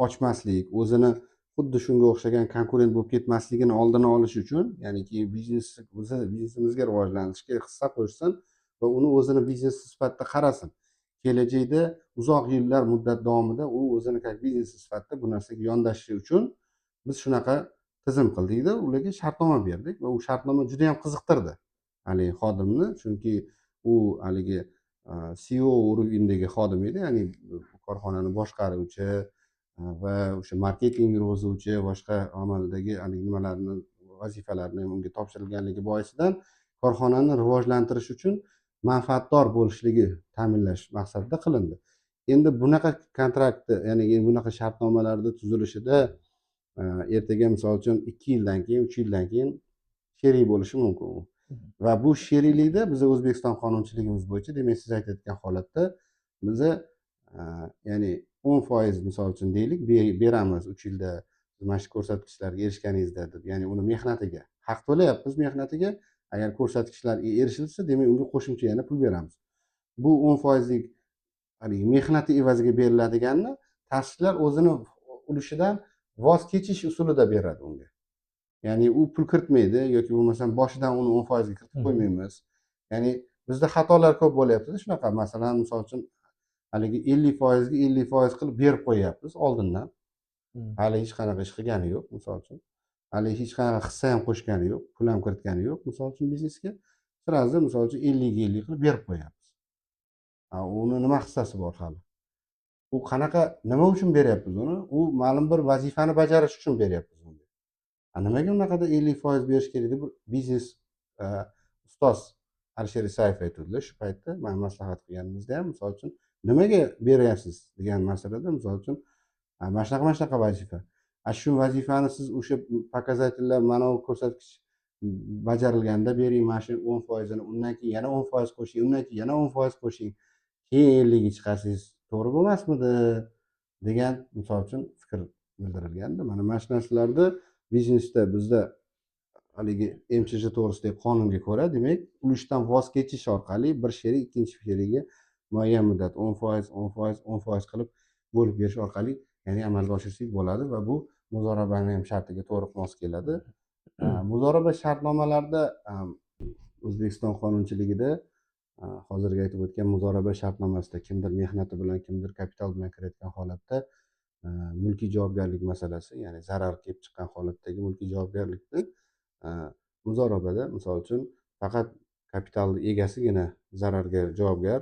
ochmaslik, o'zini Xuddi shunga o'xshagan konkurent bo'lib ketmasligini oldini olish uchun, ya'niki biznes, bizni biznesimizga rivojlanishga hissa qo'shsin va uni o'zini biznesi sifatida qarasin, kelajakda uzoq yillar muddat davomida u o'zini как biznesi sifatida bu narsaga yondashishi uchun biz shunaqa tizim qildikda, ularga shartnoma berdik va u shartnoma juda yam qiziqtirdi haligi xodimni, chunki u haligi CEO уровень dagi xodim edi, ya'ni korxonani boshqaruvchi va o'sha marketing yurg'izuvchi, boshqa amaldagi haligi nimalarni, vazifalarni unga topshirilganligi boisidan korxonani rivojlantirish uchun manfaatdor bo'lishligi ta'minlash maqsadida qilindi. Endi bunaqa kontraktni, ya'ni bunaqa shartnomalarni tuzilishida ertaga, misol uchun, 2 yildan keyin, 3 yildan keyin sherik bo'lishi mumkin u. Va bu sheriklikda biza O'zbekiston qonunchiligimiz bo'yicha, demak, siz aytayotgan holatda biza ya'ni 10%, misol uchun, deylik, beramiz 3 yilda mana shu ko'rsatkichlarga erishganingizda deb, ya'ni uni mehnatiga haq to'layapmiz. Mehnatiga agar ko'rsatkichlarga erishilsa, demak, unga qo'shimcha yana pul beramiz. Bu 10 foizlik haligi mehnati evaziga beriladiganni ta'sischilar o'zini ulushidan voz kechish usulida beradi unga, ya'ni u pul kiritmaydi yoki bo'lmasam boshidan uni 10 foizga kiritib qo'ymaymiz. Ya'ni bizda xatolar ko'p bo'lyaptida shunaqa. Masalan, misol uchun, haligi 50 foizga 50% qilib berib qo'yyapmiz oldindan. Hali hech qanaqa ish qilgani yo'q, misol uchun, hali hech qanaqa hissa ham qo'shgani yo'q, pul ham kiritgani yo'q, misol uchun, biznesga сразу, misol uchun, 50ga 50 qilib berib qo'yyapmiz. Uni nima hissasi bor hali? U qanaqa, nima uchun beryapmiz uni? U ma'lum bir vazifani bajarish uchun beryapmiz unga. A nimaga unaqada 50% berish kerak deb bir biznes ustoz Alisher Isayev aytuvdilar shu paytda. Man maslahat qilganimizda ham, misol uchun, nimaga beryapsiz degan masalada, misol uchun, mana shunaqa, mana shunaqa vazifa, a shu vazifani siz o'sha показатель lar, mana bu ko'rsatkich bajarilganda bering mana shu 10 foizini, undan keyin yana 10% qo'shing, undan keyin yana 10% qo'shing, keyin 50ga chiqarsangiz to'g'ri bo'lmasmidi degan, misol uchun, fikr bildirilgandi. Mana shu narsalarni biznesda bizda haligi МЧЖ to'g'risidagi qonunga ko'ra, demak, ulushdan voz kechish orqali bir sherik ikkinchi sherigiga muayyan muddat 10%, 10%, 10% qilib bo'lib berish orqali, ya'ni amalga oshirsak bo'ladi va bu muzorabani ham shartiga to'g'ri mos keladi. Muzoraba shartnomalarida O'zbekiston qonunchiligida hozirgi aytib o'tgan muzoraba shartnomasida kimdir mehnati bilan, kimdir kapital bilan kirayotgan holatda mulkiy javobgarlik masalasi, ya'ni zarar kelib chiqqan holatdagi mulkiy javobgarlikni muzorabada, misol uchun, faqat kapitalni egasigina zararga javobgar,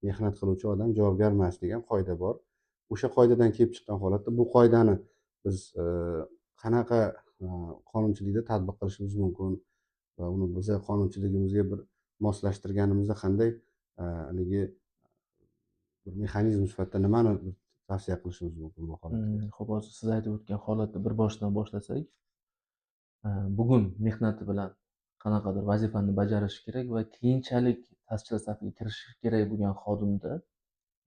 mehnat qiluvchi odam javobgar emas degan qoida bor. O'sha qoidadan kelib chiqqan holatda bu qoidani biz qanaqa qonunchilikda tatbiq qilishimiz mumkin va uni biza qonunchiligimizga bir moslashtirganimizda qanday haligi bir mexanizm sifatida nimani tavsiya qilishimiz mumkin bu holatga? Xo'p, hozir siz aytib o'tgan holatni bir boshidan boshlasak, bugun mehnati bilan qanaqadir vazifani bajarishi kerak va keyinchalik ta'sischilar safiga kirishi kerak bo'lgan xodimda,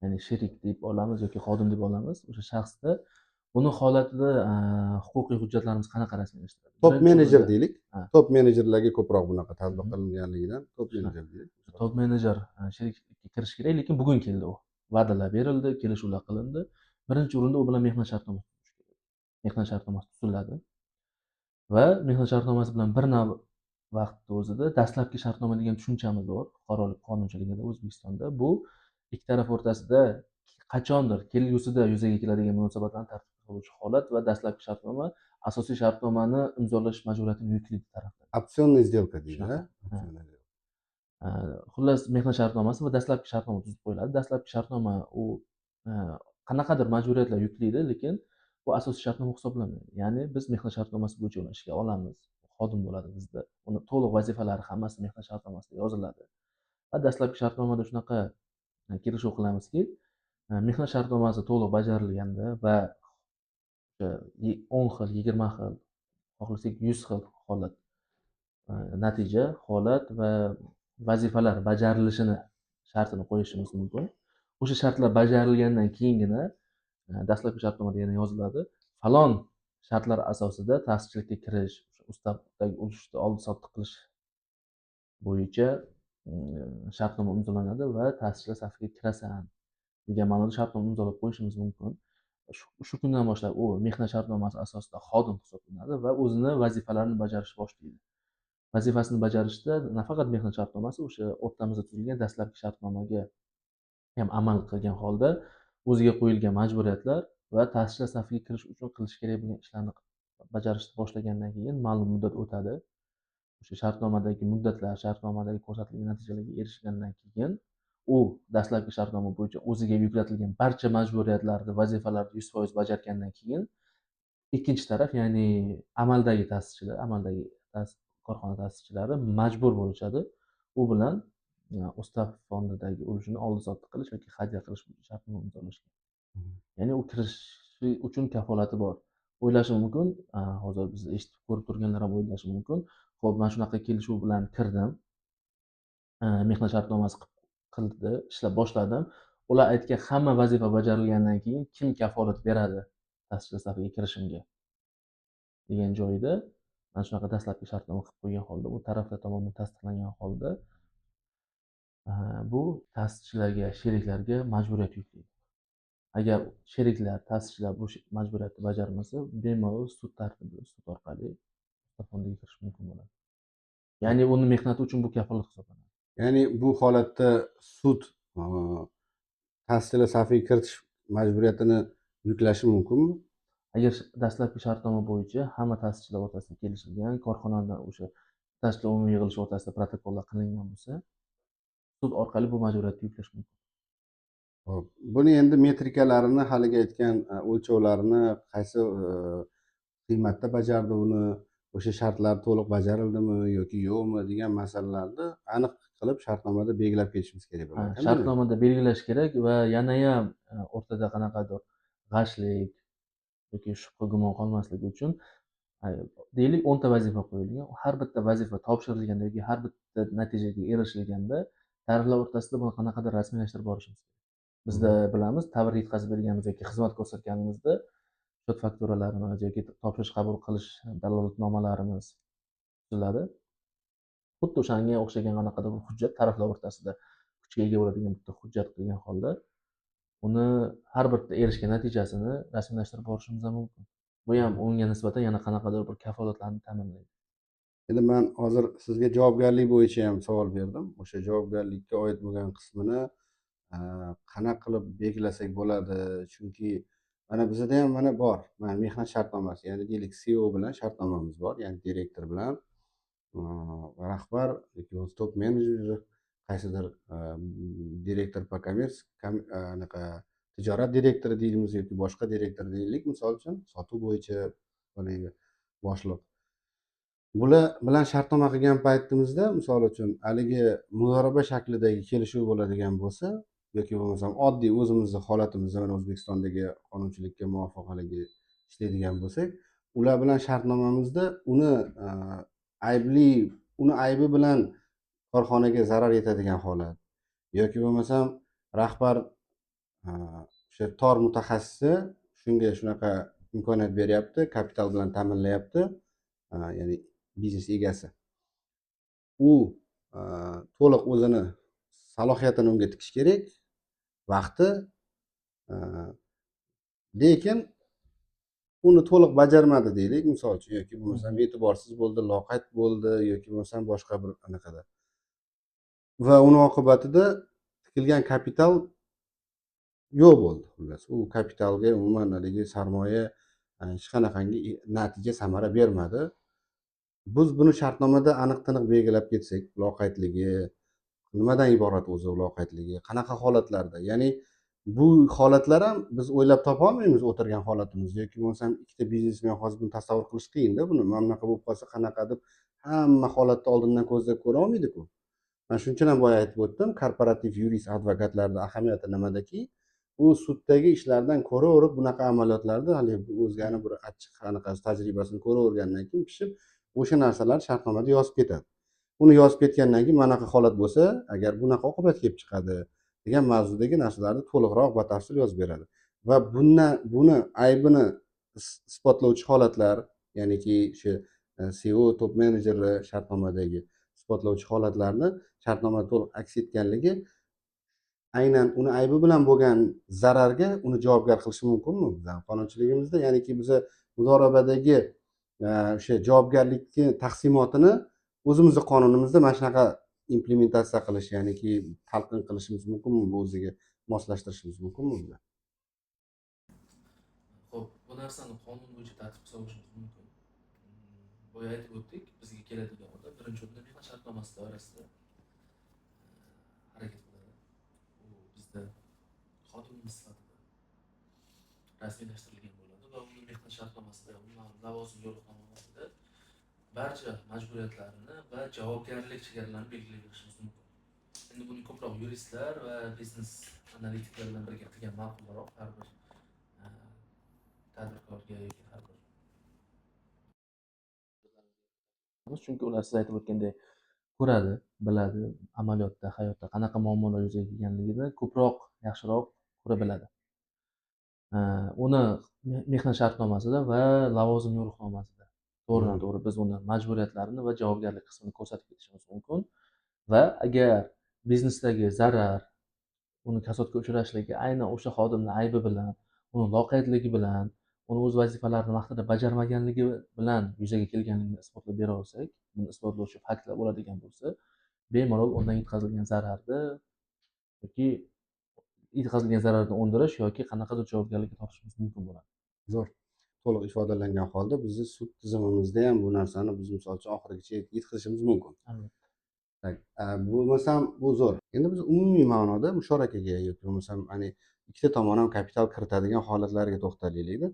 ya'ni sherik deb olamiz yoki xodim deb olamiz, o'sha shaxsda buni holatida huquqiy hujjatlarimiz qanaqa rasmiylashtiradi? Top Birinchi menejer o'rinda deylik. Top menejerlarga ko'proq bunaqa tatbiq qilinganligidan top menejer deylik. Top menejer sheriklikka kirishi kerak, lekin bugun keldi u. Va'dalar berildi, kelishuvlar qilindi. Birinchi o'rinda u bilan mehnat shartnomasi tuzish kerak. Mehnat shartnomasi tuziladi va mehnat shartnomasi bilan bir vaqtni o'zida dastlabki shartnoma degan tushunchamiz bor fuqarolik qonunchiligida O'zbekistonda. Bu ikki taraf o'rtasida qachondir kelgusida yuzaga keladigan munosabatlarni tartibga soluvchi holat va dastlabki shartnoma asosiy shartnomani imzolash majburiyatini yuklaydi taraflarga. Опционная сделка deydi. Shunaqa. Ha? Опционная сделка. Xullas, mehnat shartnomasi va dastlabki shartnoma tuzib qo'yiladi. Dastlabki shartnoma u qanaqadir majburiyatlar yuklaydi, lekin bu asosiy shartnoma hisoblanmaydi. Ya'ni biz mehnat shartnomasi bo'yicha uni ishga olamiz, xodim bo'ladi bizda, uni to'liq vazifalari hammasi mehnat shartnomasida yoziladi va dastlabki shartnomada shunaqa kelishuv qilamizki, mehnat shartnomasi to'liq bajarilganda va o'sha 10 xil, 20 xil, xohlasak 100 xil holat, natija, holat va vazifalar bajarilishini shartini qo'yishimiz mumkin. O'sha shartlar bajarilgandan keyingina dastlabki shartnomada yana yoziladi, falon shartlar asosida ta'sischilikka kirish, o'sha ustavdagi ulushni oldi sotdi qilish bo'yicha shartnoma imzolanadi va ta'sischilar safiga kirasan degan ma'noda shartnoma imzolab qo'yishimiz mumkin. Shu kundan boshlab u mehnat shartnomasi asosida xodim hisoblanadi va o'zini vazifalarini bajarishni boshlaydi. Vazifasini bajarishda nafaqat mehnat shartnomasi, o'sha o'rtamizda tuzilgan dastlabki shartnomaga ham amal qilgan holda o'ziga qo'yilgan majburiyatlar va ta'sischilar safiga kirish uchun qilish kerak bo'lgan ishlarni bajarishni boshlagandan keyin ma'lum muddat o'tadi. O'sha shartnomadagi muddatlar, shartnomadagi ko'rsatilgan natijalarga erishgandan keyin u dastlabki shartnoma bo'yicha o'ziga yuklatilgan barcha majburiyatlarni, vazifalarni 100% bajargandan keyin ikkinchi taraf, ya'ni amaldagi ta'sischilar, amaldagi korxona ta'sischilari majbur bo'lishadi u bilan ustav fondidagi ulushini oldi-sotdi qilish yoki hadya qilish bo'yicha shartnoma imzolashga. Ya'ni u kirishi uchun kafolati bor. O'ylashi mumkin, hozir bizni eshitib ko'rib turganlar ham o'ylashi mumkin. Xo'p, men shunaqa kelishuv bilan kirdim. Mehnat shartnomasi qildi, ishlab boshladim. Ular aytgan hamma vazifa bajarilgandan keyin kim kafolat beradi ta'sischilar safiga kirishimga degan joyda mana shunaqa dastlabki shartnoma qilib qo'ygan holda, u taraflar tomonidan tasdiqlangan holda bu ta'sischilarga, sheriklarga majburiyat yuklaydi. Agar sheriklar, ta'sischilar bu majburiyatni bajarmasa, bemalol sud tartibi, sud orqali ustav fondiga kirish mumkin bo'ladi. Ya'ni uni mehnati uchun bu kafolat hisoblanadi. Ya'ni bu holatda sud ta'sischilar safiga kiritish majburiyatini yuklashi mumkinmi? Agar dastlabki shartnoma bo'yicha hamma ta'sischilar o'rtasida kelishilgan, korxonada o'sha ta'sischilar umumiy yig'ilishi o'rtasida protokollar qilingan bo'lsa, sud orqali bu majburiyatni yuklash mumkin. Xo'p, buni endi metrikalarini, haligi aytgan o'lchovlarini qaysi qiymatda bajardi uni, o'sha shartlar to'liq bajarildimi yoki yo'qmi degan masalalarni aniq qilib shartnomada belgilab ketishimiz kerak bo'ladi. Ha, shartnomada belgilash kerak va yanayam o'rtada qanaqadir g'ashlik yoki shubha gumon qolmasligi uchun, deylik, 10 ta vazifa qo'yilgan. Har bitta vazifa topshirilganda yoki har bitta natijaga erishilganda taraflar o'rtasida buni qanaqadir rasmiylashtirib borishimiz kerak. Bizda bilamiz, tovar yetkazib berganimiz yoki xizmat ko'rsatganimizda счет fakturalarimiz yoki topshirish qabul qilish dalolatnomalarimiz tuziladi. Xuddi o'shanga o'xshagan qanaqadir bir hujjat, taraflar o'rtasida kuchga ega bo'ladigan bitta hujjat qilgan holda uni har bitta erishgan natijasini rasmiylashtirib borishimiz ham mumkin. Bu ham unga nisbatan yana qanaqadir bir kafolatlarni ta'minlaydi. Endi men hozir sizga javobgarlik bo'yicha ham savol berdim. O'sha javobgarlikka oid bo'lgan qismini qanaqa qilib belgilasak bo'ladi? Chunki mana bizda ham mana bor, mana mehnat shartnomasi, ya'ni deylik CEO bilan shartnomamiz bor, ya'ni direktor bilan rahbar yoki bo'lmasa top menejer, qaysidir direktor по коммерс, anaqa tijorat direktori deymiz yoki boshqa direktor deylik, misol uchun sotuv bo'yicha haligi boshliq. Bular bilan shartnoma qilgan paytimizda, misol uchun, haligi muzoraba shaklidagi kelishuv bo'ladigan bo'lsa yoki bo'lmasam oddiy o'zimizni holatimizda, mana O'zbekistondagi qonunchilikka muvofiq haligi ishlaydigan bo'lsak, ular bilan shartnomamizda uni aybli, uni aybi bilan korxonaga zarar yetadigan holat yoki bo'lmasam rahbar o'sha tor mutaxassisi shunga shunaqa imkoniyat beryapti, kapital bilan ta'minlayapti, ya'ni biznes egasi u to'liq o'zini salohiyatini unga tikish kerak vaqti, lekin uni to'liq bajarmadi deylik, misol uchun, yoki bo'lmasam e'tiborsiz bo'ldi, loqayd bo'ldi yoki bo'lmasam boshqa bir anaqada, va uni oqibatida tikilgan kapital yo'q bo'ldi. Xullas, u kapitalga umuman haligi sarmoya hech qanaqangi natija, samara bermadi. Biz buni shartnomada aniq tiniq belgilab ketsak, loqaydligi nimadan iborat o'zi, loqaydligi qanaqa holatlarda, ya'ni bu holatlar ham biz o'ylab topolmaymiz o'tirgan holatimizda yoki bo'lmasam ikkita biznesmen hozir buni tasavvur qilish qiyinda, buni mana bunaqa bo'lib qolsa qanaqa deb hamma holatni oldindan ko'zda ko'ra olmaydiku. Man shuning uchun ham boya aytib o'tdim, korporativ yurist advokatlarni ahamiyati nimadaki, u suddagi ishlardan ko'raverib bunaqa amaliyotlarni haligi o'zgani bir achchiq anaqasi tajribasini ko'ravergandan keyin pishib o'sha narsalar shartnomada yozib ketadi. Uni yozib ketgandan keyin manaqa holat bo'lsa agar bunaqa oqibat kelib chiqadi degan mavzudagi narsalarni to'liqroq batafsil yozib beradi va bundan buni aybini isbotlovchi holatlar, ya'niki o'sha CEO, top menejeri shartnomadagi isbotlovchi holatlarni shartnomada to'liq aks etganligi Aynan uni aybi bilan bo'lgan zararga uni javobgar qilishi mumkinmi bizani qonunchiligimizda? Ya'niki biza mudorabadagi o'sha javobgarlikni taqsimotini o'zimizni qonunimizda mana shunaqa implementatsiya qilish, ya'niki talqin qilishimiz mumkinmi, bu o'ziga moslashtirishimiz mumkinmi biza? Ho'p, bu narsani qonun bo'yicha tartibga solishimiz mumkin. Boya aytib o'tdik, bizga keladigan odam birinchi o'rinda mehnat shartnomasi doirasida harakat qiladi. U bizda xodimimiz sifatida rasmiylashtirilgan bo'ladi va uni mehnat shartnomasida, umuman lavozim yo'riqnomalarida barcha majburiyatlarini va javobgarlik chegaralarini belgilab berishimiz mumkin. Endi buni ko'proq yuristlar va biznes analitiklar bilan birga qilgan ma'qulroq har bir tadbirkorga yoki har bir, chunki ular siz aytib o'tgandek ko'radi, biladi, amaliyotda, hayotda qanaqa muammolar yuzaga kelganligini ko'proq, yaxshiroq ko'ra biladi. Uni mehnat shartnomasida va lavozim yo'riqnomasida to'g'ridan to'g'ri biz uni majburiyatlarini va javobgarlik qismini ko'rsatib ketishimiz mumkin va agar biznesdagi zarar, uni kasodga uchrashligi aynan o'sha xodimni aybi bilan, uni loqaydligi bilan, uni o'z vazifalarini vaqtida bajarmaganligi bilan yuzaga kelganligini isbotlab bera olsak, buni isbotlovchi faktlar bo'ladigan bo'lsa, bemalol undan yetkazilgan zararni yoki yetkazilgan zararni undirish yoki qanaqadir javobgarlikka tortishimiz mumkin bo'ladi. Zo'r. To'liq ifodalangan holda bizni sud tizimimizda ham bu narsani biz, misol uchun, oxirigacha yetkazishimiz mumkin. Albatta. Так, bo'lmasam bu zo'r. Endi biz umumiy ma'noda musharakaga yoki bo'lmasam, ya'ni ikkita tomon ham kapital kiritadigan holatlarga to'xtalaylikda.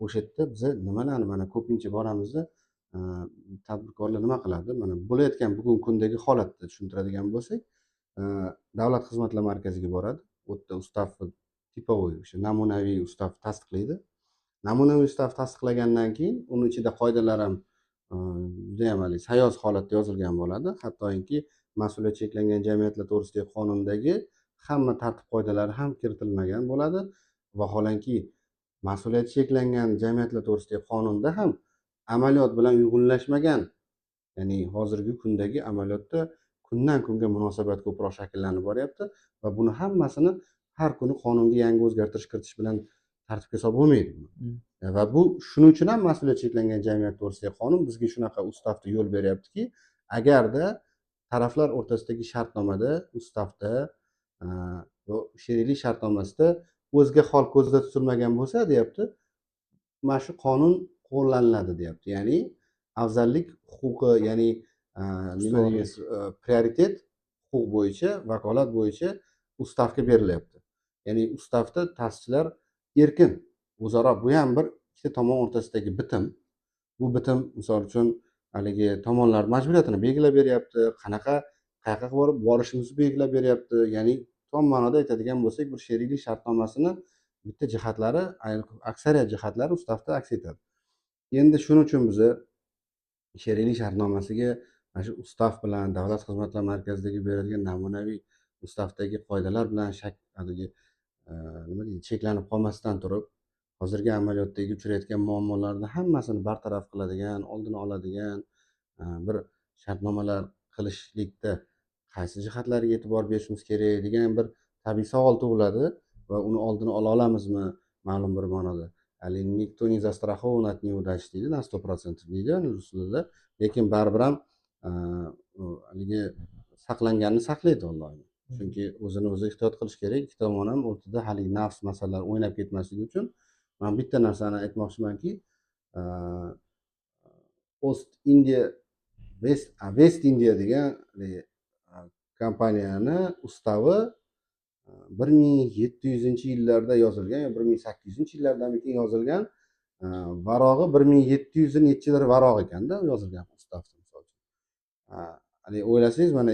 O'sha yerda biza nimalarni, mana, ko'pincha boramizda, tadbirkorlar nima qiladi? Mana, bo'layotgan bugungi kundagi holatni tushuntiradigan bo'lsak, davlat xizmatlar markaziga boradi. U yerda ustav, типовой, o'sha namunaviy ustav tasdiqlaydi. Namunaviy ustav tasdiqlagandan keyin uni ichida qoidalar ham judayam haligi sayoz holatda yozilgan bo'ladi. Hattoki mas'uliyat cheklangan jamiyatlar to'g'risidagi qonundagi hamma tartib qoidalari ham kiritilmagan bo'ladi. Vaholanki mas'uliyati cheklangan jamiyatlar to'g'risidagi qonunda ham amaliyot bilan uyg'unlashmagan, ya'ni hozirgi kundagi amaliyotda kundan kunga munosabat ko'proq shakllanib boryapti va buni hammasini har kuni qonunga yangi o'zgartirish kiritish bilan tartibga solib bo'lmaydi. Va bu shuning uchun ham mas'uliyat cheklangan jamiyat to'g'risidagi qonun bizga shunaqa ustavda yo'l beryaptiki, agarda taraflar o'rtasidagi shartnomada, ustavda, sheriklik shartnomasida o'zga hol ko'zda tutilmagan bo'lsa, deyapti, mana shu qonun qo'llaniladi, deyapti. Ya'ni afzallik huquqi, ya'ni nima deymiz, prioritet huquq bo'yicha, vakolat bo'yicha ustavga berilyapti. Ya'ni ustavda ta'sischilar erkin o'zaro, bu ham bir ikkita tomon o'rtasidagi bitim. Bu bitim, misol uchun, haligi tomonlar majburiyatini belgilab beryapti, qanaqa, qayoqqa borib borishimizni belgilab beryapti. Ya'ni tom ma'noda aytadigan bo'lsak, bir sheriklik shartnomasini bitta jihatlari, aksariyat jihatlari ustavda aks etadi. Endi shuning uchun biza sheriklik shartnomasiga mana shu ustav bilan, davlat xizmatlari markazidagi beradigan namunaviy ustavdagi qoidalar bilan shak haligi nima deydi, cheklanib qolmasdan turib, hozirgi amaliyotdagi uchrayotgan muammolarni hammasini bartaraf qiladigan, oldini oladigan bir shartnomalar qilishlikda qaysi jihatlarga e'tibor berishimiz kerak degan bir tabiiy savol tug'iladi va uni oldini ola olamizmi ma'lum bir ma'noda? Haligi "никто не застрахован от неудач" deydi, "на 100%" deydi rus tilida, lekin baribir ham haligi saqlanganni saqlaydi Alloh, chunki o'zini o'zi ehtiyot qilish kerak. Ikki tomon ham o'rtada haligi nafs masalalari o'ynab ketmasligi uchun man bitta narsani aytmoqchimanki, Ost India West India degan haligi kompaniyani ustavi 1700-yillarda yozilgan yo 1800-yillardan keyin yozilgan, varog'i 1700 nechidir varoq ekanda yozilgan ustav, misol uchun. Haligi o'ylasangiz, mana,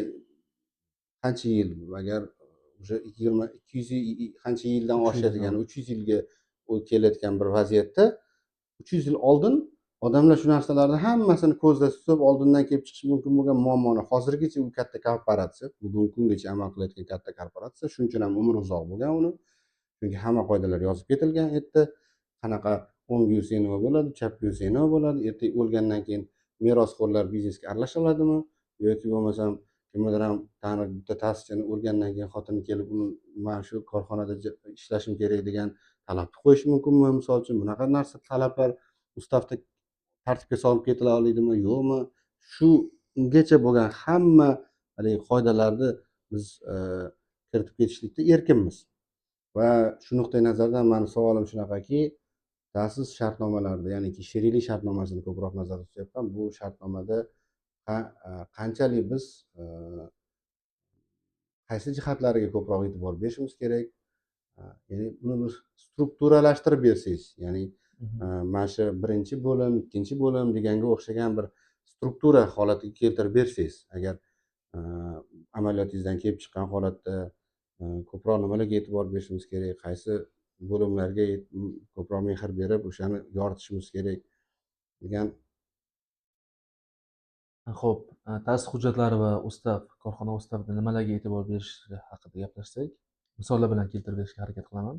qancha yil, agar уже yigirma ikki yuz qancha yildan 300 oshadigan, 300 yilga kelayotgan bir vaziyatda, 300 yil oldin odamlar shu narsalarni hammasini ko'zda tutib, oldindan kelib chiqishi mumkin bo'lgan muammoni, hozirgacha u katta korporatsiya, bugungi kungacha amal qilayotgan katta korporatsiya, shuning uchun ham umri uzoq bo'lgan uni, chunki hamma qoidalar yozib ketilgan. U yerda qanaqa o'ngga yursang nima bo'ladi, chapga yursang nima bo'ladi, ertaga o'lgandan keyin merosxo'rlar biznesga aralasha oladimi yoki bo'lmasam Kimnidir ham bitta ta'sischini o'lgandan keyin xotini kelib, uni mana shu korxonada ishlashim kerak degan talabni qo'yishi mumkinmi? Misol uchun, bunaqa narsa, talablar ustavda tartibga solib ketila oladimi, yo'qmi? Shu ungacha bo'lgan hamma haligi qoidalarni biz kiritib ketishlikda erkinmiz. Va shu nuqtai nazardan mani savolim shunaqaki, ta'sis shartnomalarida, ya'niki sheriklik shartnomasini ko'proq nazarda tutyapman, bu shartnomada qanchalik biz qaysi jihatlariga ko'proq e'tibor berishimiz kerak? Ya'ni buni bir strukturalashtirib bersangiz, ya'ni mana shu birinchi bo'lim, ikkinchi bo'lim deganga o'xshagan bir struktura holatiga keltirib bersangiz, agar amaliyotingizdan kelib chiqqan holatda ko'proq nimalarga e'tibor berishimiz kerak, qaysi bo'limlarga ko'proq mehr berib, o'shani yoritishimiz kerak degan. Ho'p, ta'sis hujjatlari va ustav, korxona ustavida nimalarga e'tibor berish haqida gaplashsak, misollar bilan keltirib berishga harakat qilaman.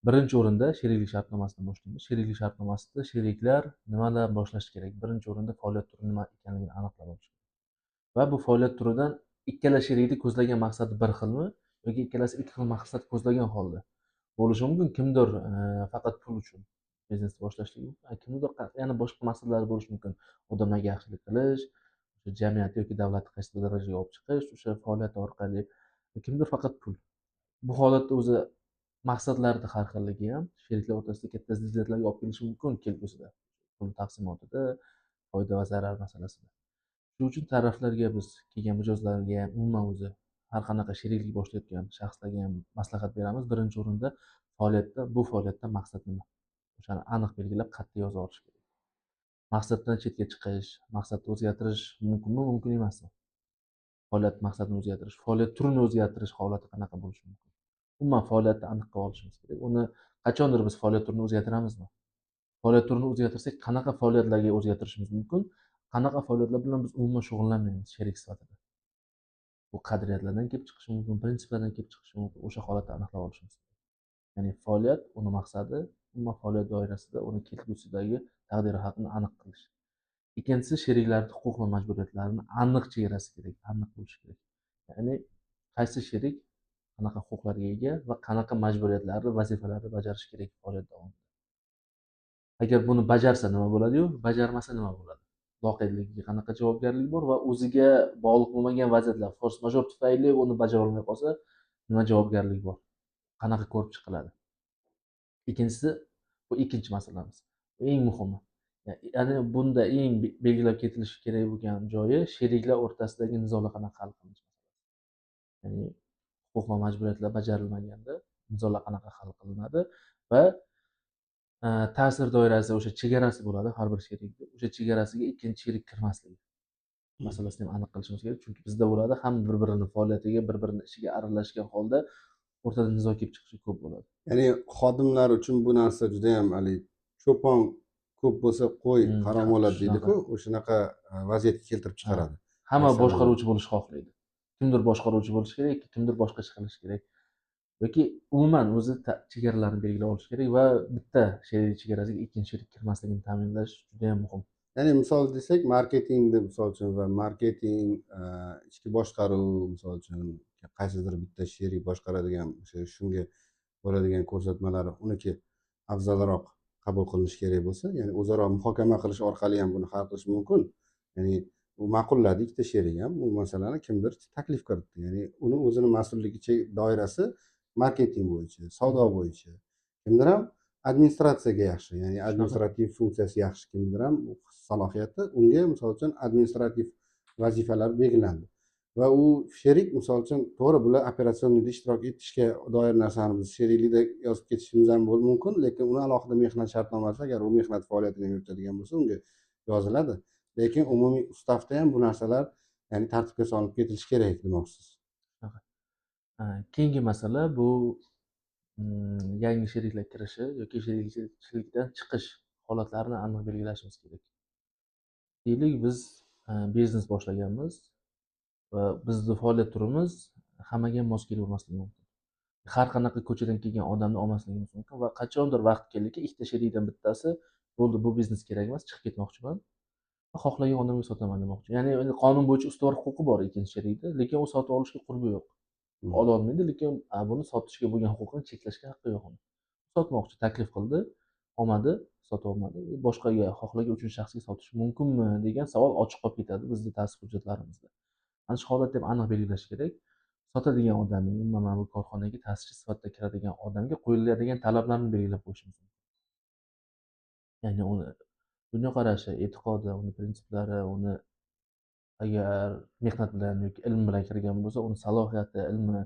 Birinchi o'rinda sheriklik shartnomasidan boshlaymiz. Sheriklik shartnomasida sheriklar nimalar boshlashi kerak? Birinchi o'rinda faoliyat turi nima ekanligini aniqlab olish kerak. Va bu faoliyat turidan ikkala sherikni ko'zlagan maqsadi bir xilmi yoki ikkalasi ikki xil maqsad ko'zlagan holda bo'lishi mumkin. Kimdir faqat pul uchun biznesni boshlashligi mumkin, kimnidir yana boshqa maqsadlari bo'lishi mumkin. Odamlarga yaxshilik qilish, o'sha jamiyatni yoki davlatni qaysidir darajaga olib chiqish o'sha faoliyati orqali, kimdir faqat pul. Bu holatda o'zi maqsadlarni har xilligi ham sheriklar o'rtasida katta ziddiyatlarga olib kelishi mumkin kelgusida, pul taqsimotida, foyda va zarar masalasida. Shuning uchun taraflarga, biz kelgan mijozlarga ham, umuman o'zi har qanaqa sheriklik boshlayotgan shaxslarga ham maslahat beramiz: birinchi o'rinda faoliyatda, bu faoliyatdan maqsad nima, o'shani aniq belgilab, qat'iy yozib olish kerak. Maqsaddan chetga chiqish, maqsadni o'zgartirish mumkinmi, mumkin emasmi? Faoliyat maqsadini o'zgartirish, faoliyat turini o'zgartirish holati qanaqa bo'lishi mumkin? Umuman faoliyatni aniq qilib olishimiz kerak. Uni qachondir biz faoliyat turini o'zgartiramizmi? Faoliyat turini o'zgartirsak, qanaqa faoliyatlarga o'zgartirishimiz mumkin? Qanaqa faoliyatlar bilan biz umuman shug'ullanmaymiz sherik sifatida? Bu qadriyatlardan kelib chiqishi mumkin, prinsiplardan kelib chiqishi mumkin. O'sha holatni aniqlab olishimiz kerak. Ya'ni faoliyat, uni maqsadi, umuman faoliyat doirasida uni kelgusidagi taqdiri haqini aniq qilish. Ikkinchisi, sheriklarni huquq va majburiyatlarini aniq chegarasi kerak, aniq bo'lishi kerak. Ya'ni qaysi sherik qanaqa huquqlarga ega va qanaqa majburiyatlarni, vazifalarni bajarishi kerak faoliyat davomida. Agar buni bajarsa nima bo'ladi-yu, bajarmasa nima bo'ladi? Loqaydligiga qanaqa javobgarlik bor va o'ziga bog'liq bo'lmagan vaziyatlar, форс-мажор tufayli uni bajara olmay qolsa, nima javobgarlik bor? Qanaqa ko'rib chiqiladi? Ikkinchisi, bu ikkinchi masalamiz. Eng muhimi. Ya'ni bunda eng belgilab ketilishi kerak bo'lgan joyi sheriklar o'rtasidagi nizolar qanaqa hal qilinishi. Ya'ni huquq va majburiyatlar bajarilmaganda nizolar qanaqa hal qilinadi va ta'sir doirasi, o'sha chegarasi bo'ladi har bir sherikni. O'sha chegarasiga ikkinchi sherik kirmasligi masalasini ham aniq qilishimiz kerak. Chunki bizda bo'ladi, hamma bir-birini faoliyatiga, bir-birini ishiga aralashgan holda o'rtada nizo kelib chiqishi ko'p bo'ladi. Ya'ni xodimlar uchun bu narsa juda ham, haligi cho'pon ko'p bo'lsa, qo'y harom bo'ladi deydi-ku, o'shanaqa vaziyatga keltirib chiqaradi. Hamma Masalan. boshqaruvchi bo'lishni xohlaydi. Kimdir boshqaruvchi bo'lishi kerak, kimdir boshqa ish qilishi kerak. Yoki umuman o'zi chegaralarni belgilab olish kerak va bitta sherik chegarasiga ikkinchi sherik kirmasligini ta'minlash juda ham muhim. Ya'ni misol desak, marketingni, misol uchun, va marketing, ichki boshqaruv, misol uchun, qaysidir bitta sherik boshqaradigan, o'sha shunga bo'ladigan ko'rsatmalari uniki afzalroq qabul qilinishi kerak bo'lsa, ya'ni o'zaro muhokama qilish orqali ham buni hal qilish mumkin. Ya'ni u ma'qulladi ikkita sherik ham bu masalani, kimdir taklif kiritdi. Ya'ni uni o'zini mas'ulligi doirasi marketing bo'yicha, savdo bo'yicha. Kimdir ham administratsiyaga yaxshi, ya'ni administrativ funksiyasi yaxshi, kimdir ham salohiyati unga, misol uchun, administrativ vazifalar belgilandi. Va u sherik, misol uchun, to'g'ri, bular операционный da ishtirok etishga doir narsani biz sheriklikda yozib ketishimiz ham mumkin, lekin uni alohida mehnat shartnomasi, agar u mehnat faoliyatini yuritadigan bo'lsa, unga yoziladi. Lekin umumiy ustavda ham bu narsalar, ya'ni tartibga solinib ketilishi kerak demoqchisiz. Keyingi masala bu yangi sheriklar kirishi yoki sheriklikdan chiqish holatlarini aniq belgilashimiz kerak. Deylik, biz biznes boshlaganmiz va bizni faoliyat turimiz hammaga ham mos kelavermasligi mumkin. Har qanaqa ko'chadan kelgan odamni olmasligimiz mumkin va qachondir vaqt keldiki, ikkita sherikdan bittasi bo'ldi, bu biznes kerak emas, chiqib ketmoqchiman. Xohlagan odamga sotaman demoqchi. Ya'ni endi qonun bo'yicha ustuvor huquqi bor ikkinchi sherikda, lekin u sotib olishga qurbi yo'q. Ololmaydi, lekin buni sotishga bo'lgan huquqini cheklashga haqqi yo'q uni. Sotmoqchi, taklif qildi, olmadi, sotib olmadi. Boshqaga, xohlagan uchinchi shaxsga sotish mumkinmi degan savol ochiq qolib ketadi bizni ta'sis hujjatlarimizda. Ana shu holatni ham aniq belgilash kerak. Sotadigan odamning, umuman mana bu korxonaga ta'sischi sifatida kiradigan odamga qo'yiladigan talablarni belgilab qo'yishimiz mumkin. Ya'ni uni dunyoqarashi, e'tiqodi, uni prinsiplari, uni agar mehnat bilan yoki ilm bilan kirgan bo'lsa, uni salohiyati, ilmi,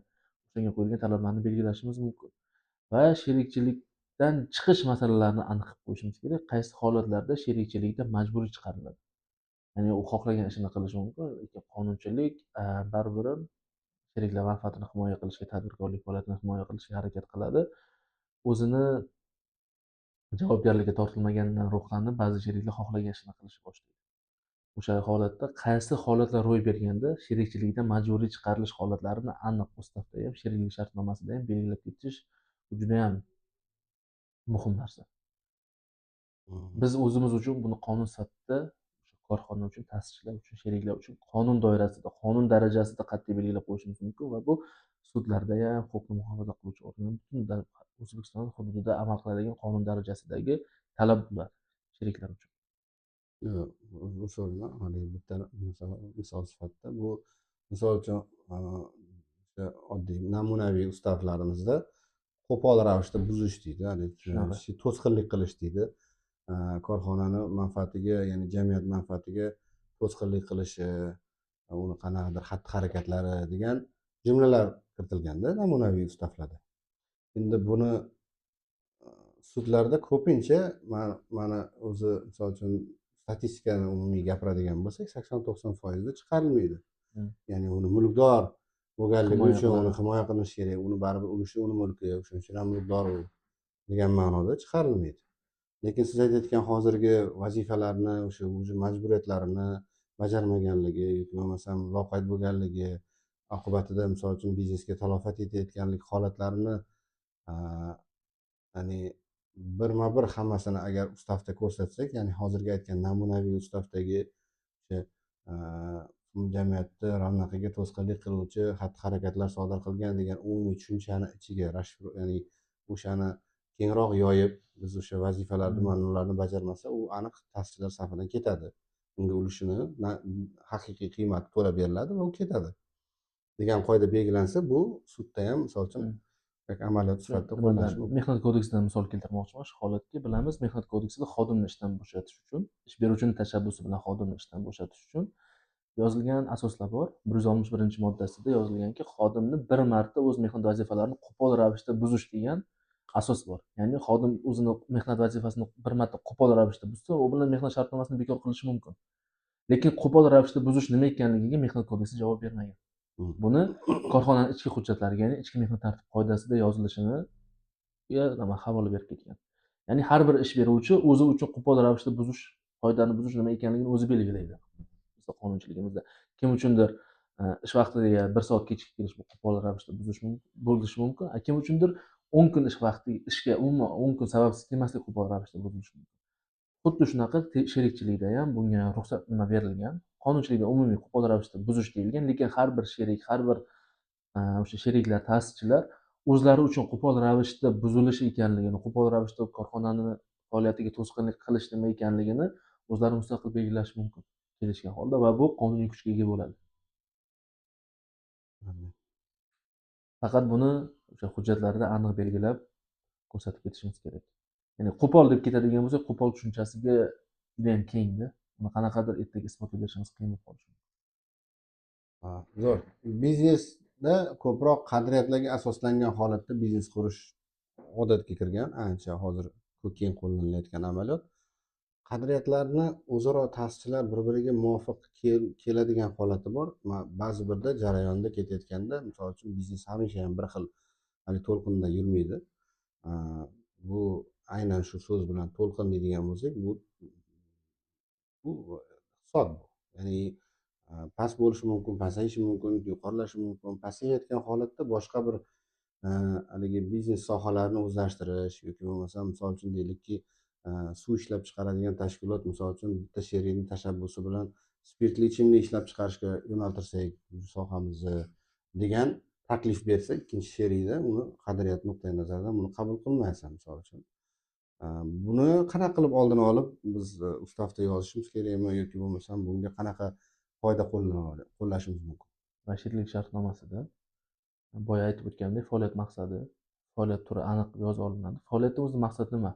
o'shanga qo'yilgan talablarni belgilashimiz mumkin. Va sherikchilikdan chiqish masalalarini aniq qilib qo'yishimiz kerak. Qaysi holatlarda sherikchilikdan majburiy chiqariladi? Ya'ni u xohlagan ishini qilishi mumkin, lekin qonunchilik baribir sheriklar manfaatini himoya qilishga, tadbirkorlik faoliyatini himoya qilishga harakat qiladi. O'zini javobgarlikka tortilmaganidan ruhlanib, ba'zi sheriklar xohlagan ishini qilishni boshlaydi. O'sha holatda qaysi holatlar ro'y berganda sherikchilikdan majburiy chiqarilish holatlarini aniq ustavda ham, sheriklik shartnomasida ham belgilab ketish bu juda ham muhim narsa. Biz o'zimiz uchun buni qonun sifatida korxona uchun, ta'sischilar uchun, sheriklar uchun qonun doirasida, qonun darajasida qat'iy belgilab qo'yishimiz mumkin va bu sudlarda ham, huquqni muhofaza qiluvchi organ butun O'zbekiston hududida amal qiladigan qonun darajasidagi talab bo'ladi sheriklar uchun. Yo'q, so'rayman, haligi bitta misol sifatida bu, misol uchun, o'sha oddiy namunaviy ustavlarimizda qo'pol ravishda buzish deydi, haligi to'sqinlik qilish deydi. Korxonani manfaatiga, ya'ni jamiyat manfaatiga to'sqinlik qilishi, uni qanaqadir xatti harakatlari degan jumlalar kiritilganda namunaviy ustavlarda. Endi buni sudlarda ko'pincha mana o'zi, misol uchun, statistikani umumiy gapiradigan bo'lsak, 80-90%da chiqarilmaydi. Ya'ni uni mulkdor bo'lganligi uchun uni himoya qilinishi kerak, uni baribir ulushi uni mulki, o'shaning uchun ham mulkdor u degan ma'noda chiqarilmaydi. Lekin siz aytayotgan hozirgi vazifalarni, o'sha o'zi majburiyatlarini bajarmaganligi yoki bo'lmasam loqayd bo'lganligi oqibatida, misol uchun, biznesga talofat yetayotganlik holatlarini, ya'ni birma bir hammasini agar ustavda ko'rsatsak, ya'ni hozirgi aytgan namunaviy ustavdagi o'sha jamiyatni ravnaqiga to'sqinlik qiluvchi xatti harakatlar sodir qilgan degan umumiy tushunchani ichiga, ya'ni o'shani kengroq yoyib, biz o'sha vazifalarni, ma'nolarni bajarmasa, u aniq ta'sischilar safidan ketadi. Unga ulushini haqiqiy qiymati to'lab beriladi va u ketadi degan qoida belgilansa, bu sudda ham, misol uchun, amaliyot sifatida qo'llanishi mumkin. Mehnat kodeksidan misol keltirmoqchiman shu holatga. Bilamiz, mehnat kodeksida xodimni ishdan bo'shatish uchun, ish beruvchini tashabbusi bilan xodimni ishdan bo'shatish uchun yozilgan asoslar bor. 161-moddasida yozilganki, xodimni bir marta o'z mehnat vazifalarini qo'pol ravishda buzish degan asos bor. Ya'ni xodim o'zini mehnat vazifasini bir marta qo'pol ravishda buzsa, u bilan mehnat shartnomasini bekor qilishi mumkin. Lekin qo'pol ravishda buzish nima ekanligiga mehnat kodeksi javob bermagan. Buni korxonaning ichki hujjatlariga, ya'ni ichki mehnat tartib qoidasida yozilishini havola berib ketgan. Ya'ni har bir ish beruvchi o'zi uchun qo'pol ravishda buzish, qoidani buzish nima ekanligini o'zi belgilaydi. Bizda qonunchiligimizda kim uchundir ish vaqtiga 1 soat kechikib kelish bu qo'pol ravishda buzish bo'lishi mumkin, kim uchundir 10 kun ish vaqti ishga umuman 10 kun sababsiz kelmaslik qo'pol ravishda buzilishi mumkin. Xuddi shunaqa sherikchilikda ham bunga ruxsat nima berilgan. Qonunchilikda umumiy qo'pol ravishda buzish deyilgan, lekin har bir sherik, har bir o'sha sheriklar, ta'sischilar o'zlari uchun qo'pol ravishda buzilishi ekanligini, qo'pol ravishda korxonani faoliyatiga to'sqinlik qilish nima ekanligini o'zlari mustaqil belgilashi mumkin kelishgan holda va bu qonuniy kuchga ega bo'ladi. Faqat buni o'sha hujjatlarda aniq belgilab ko'rsatib ketishimiz kerak. Ya'ni qo'pol deb ketadigan bo'lsak, qo'pol tushunchasiga juda ham kengda. Uni qanaqadir ertaga isbotlab berishimiz qiyin bo'lib qolishi mumkin. Zo'r. Biznesda ko'proq qadriyatlarga asoslangan holatda biznes qurish odatga kirgan, ancha hozir keng qo'llanilayotgan amaliyot. Qadriyatlarni o'zaro ta'sischilar bir-biriga muvofiq keladigan holati bor. Ba'zi birda jarayonda ketayotganda, misol uchun, biznes hamisha ham bir xil hali to'lqinda yurmaydi. Bu aynan shu so'z bilan to'lqin deydigan bo'lsak, bu iqtisod bu. Ya'ni past bo'lishi mumkin, pasayishi mumkin, yuqorilashi mumkin. Pasayayotgan holatda boshqa bir haligi biznes sohalarini o'zlashtirish yoki bo'lmasam, misol uchun, deylikki, Suv ishlab chiqaradigan tashkilot, misol uchun, bitta sherikni tashabbusi bilan spirtli ichimlik ishlab chiqarishga yo'naltirsak sohamizni degan taklif bersa, ikkinchi sherikda uni qadriyat nuqtai nazaridan buni qabul qilmaysan, misol uchun. Buni qanaqa qilib oldini olib, biz ustavda yozishimiz kerakmi yoki bo'lmasam bunga qanaqa foyda qo'llashimiz mumkin? Va sheriklik shartnomasida boya aytib o'tganimdek, faoliyat maqsadi, faoliyat turi aniq yozib olinadi. Faoliyatni o'zi maqsadi nima?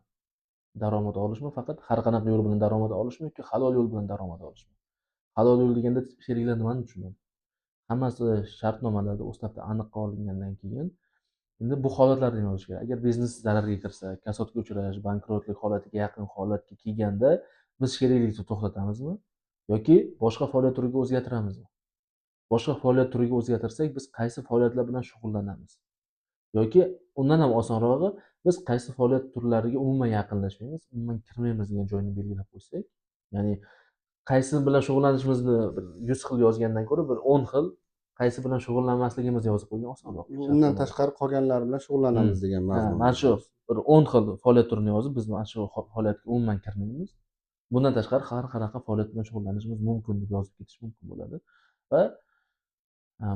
Daromad olishmi faqat? Har qanaqa yo'l bilan daromad olishmi yoki halol yo'l bilan daromad olishmi? Halol yo'l deganda sheriklar nimani tushunadi? Hammasi shartnomalarda, ustavda aniq olingandan keyin endi bu holatlarni yozish kerak. Agar biznes zararga kirsa, kasodga uchrash, bankrotlik holatiga yaqin holatga kelganda biz sheriklikni to'xtatamizmi yoki boshqa faoliyat turiga o'zgartiramizmi? Boshqa faoliyat turiga o'zgartirsak, biz qaysi faoliyatlar bilan shug'ullanamiz? Yoki undan ham osonrog'i, biz qaysi faoliyat turlariga umuman yaqinlashmaymiz, umuman kirmaymiz degan joyni belgilab qo'ysak, ya'ni qaysi bilan shug'ullanishimizni bir 100 xil yozgandan ko'ra bir 10 xil qaysi bilan shug'ullanmasligimizni yozib qo'ygan osonroq. Undan tashqari qolganlari bilan shug'ullanamiz degan mazmun. Mana shu bir 10 xil faoliyat turini yozib, biz mana shu faoliyatga umuman kirmaymiz. Bundan tashqari har qanaqa faoliyat bilan shug'ullanishimiz mumkin deb yozib ketish mumkin bo'ladi. Va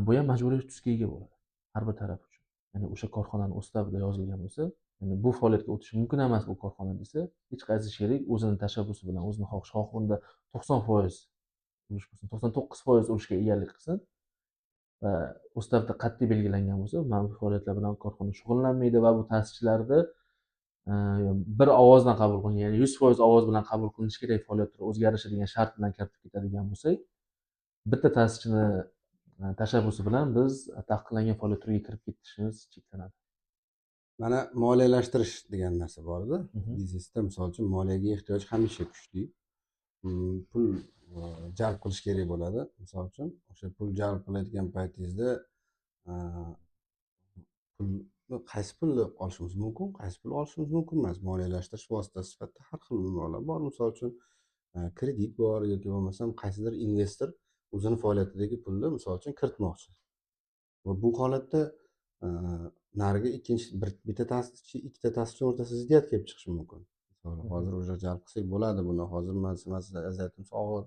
bu ham majburiy tusga ega bo'ladi har bir taraf uchun. Ya'ni o'sha korxonani ustavida yozilgan bo'lsa, ya'ni bu faoliyatga o'tish mumkin emas bu korxona desa, hech qaysi sherik o'zini tashabbusi bilan, o'zini xohishi, xoh unda 90% ulush bo'lsin, 99% ulushga egalik qilsin va ustavda qat'iy belgilangan bo'lsa, mana bu faoliyatlar bilan korxona shug'ullanmaydi va bu ta'sischilarni bir ovozdan qabul qilingan, ya'ni 100% ovoz bilan qabul qilinishi kerak faoliyat turi o'zgarishi degan shart bilan kiritib ketadigan bo'lsak, bitta ta'sischini tashabbusi bilan biz taqiqlangan faoliyat turiga kirib ketishimiz cheklanadi. Mana moliyalashtirish degan narsa bor-da. Biznesda, misol uchun, moliyaga ehtiyoj hamisha kuchli. Pul jalb qilish kerak bo'ladi. Misol uchun, o'sha pul jalb qilayotgan paytingizda pulni, qaysi pulni olishimiz mumkin, qaysi pul olishimiz mumkin emas. Moliyalashtirish vositasi sifatida har xil unvonlar bor. Misol uchun, kredit bor yoki bo'lmasam qaysidir investor o'zini faoliyatidagi pulni, misol uchun, kiritmoqchi. Va bu holatda narigi ikkinchi bir bitta ta'sischi, ikkita ta'sischi o'rtasida ziddiyat kelib chiqishi mumkin. Hozir уже jalb qilsak bo'ladi buni. Hozir vaziyatimiz og'ir.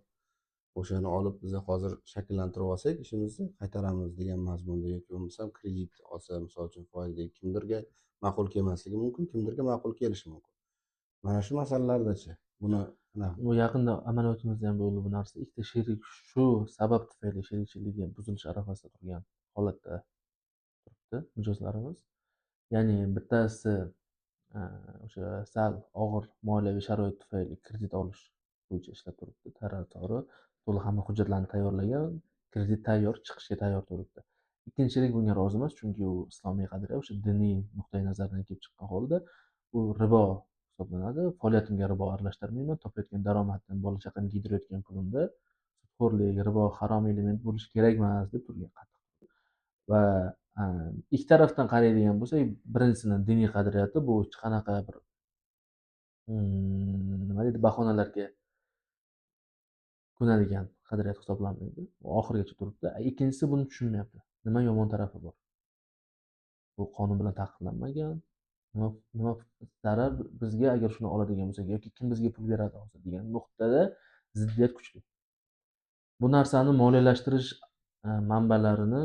O'shani olib biza hozir shakllantirib olsak ishimizni, qaytaramiz degan mazmunda yoki bo'lmasam kredit olsa, misol uchun, foizli, kimdirga ma'qul kelmasligi mumkin, kimdirga ma'qul kelishi mumkin. Mana shu masalalardachi, buni Bu yaqinda amaliyotimizda ham bo'ldi bu narsa. Ikkita sherik shu sabab tufayli sherikchiligi buzilish arafasida turgan holatda turibdi mijozlarimiz. Ya'ni bittasi o'sha sal og'ir moliyaviy sharoit tufayli kredit olish bo'yicha ishlab turibdi. To'g'ri, to'liq hamma hujjatlarni tayyorlagan, kredit tayyor, chiqishga tayyor turibdi. Ikkinchi sherik bunga rozi emas, chunki u islomiy qadriyat, o'sha diniy nuqtai nazardan kelib chiqqan holda bu ribo hisoblanadi. Faoliyatimga ribo aralashtirmayman, topayotgan daromaddan bola chaqamga yedirayotgan pulimda sudxo'rlik, ribo, harom element bo'lishi kerak emas deb turgan qattiq. Va ikki tarafdan qaraydigan bo'lsak, birinchisini diniy qadriyati bu hech qanaqa bir nima deydi, bahonalarga ko'nadigan qadriyat hisoblanmaydi. U oxirigacha turibdi. Ikkinchisi buni tushunmayapti. Nima yomon tarafi bor? Bu qonun bilan taqiqlanmagan. Nima zarar bizga agar shuni oladigan bo'lsak yoki kim bizga pul beradi hozir degan nuqtada ziddiyat kuchli. Bu narsani moliyalashtirish manbalarini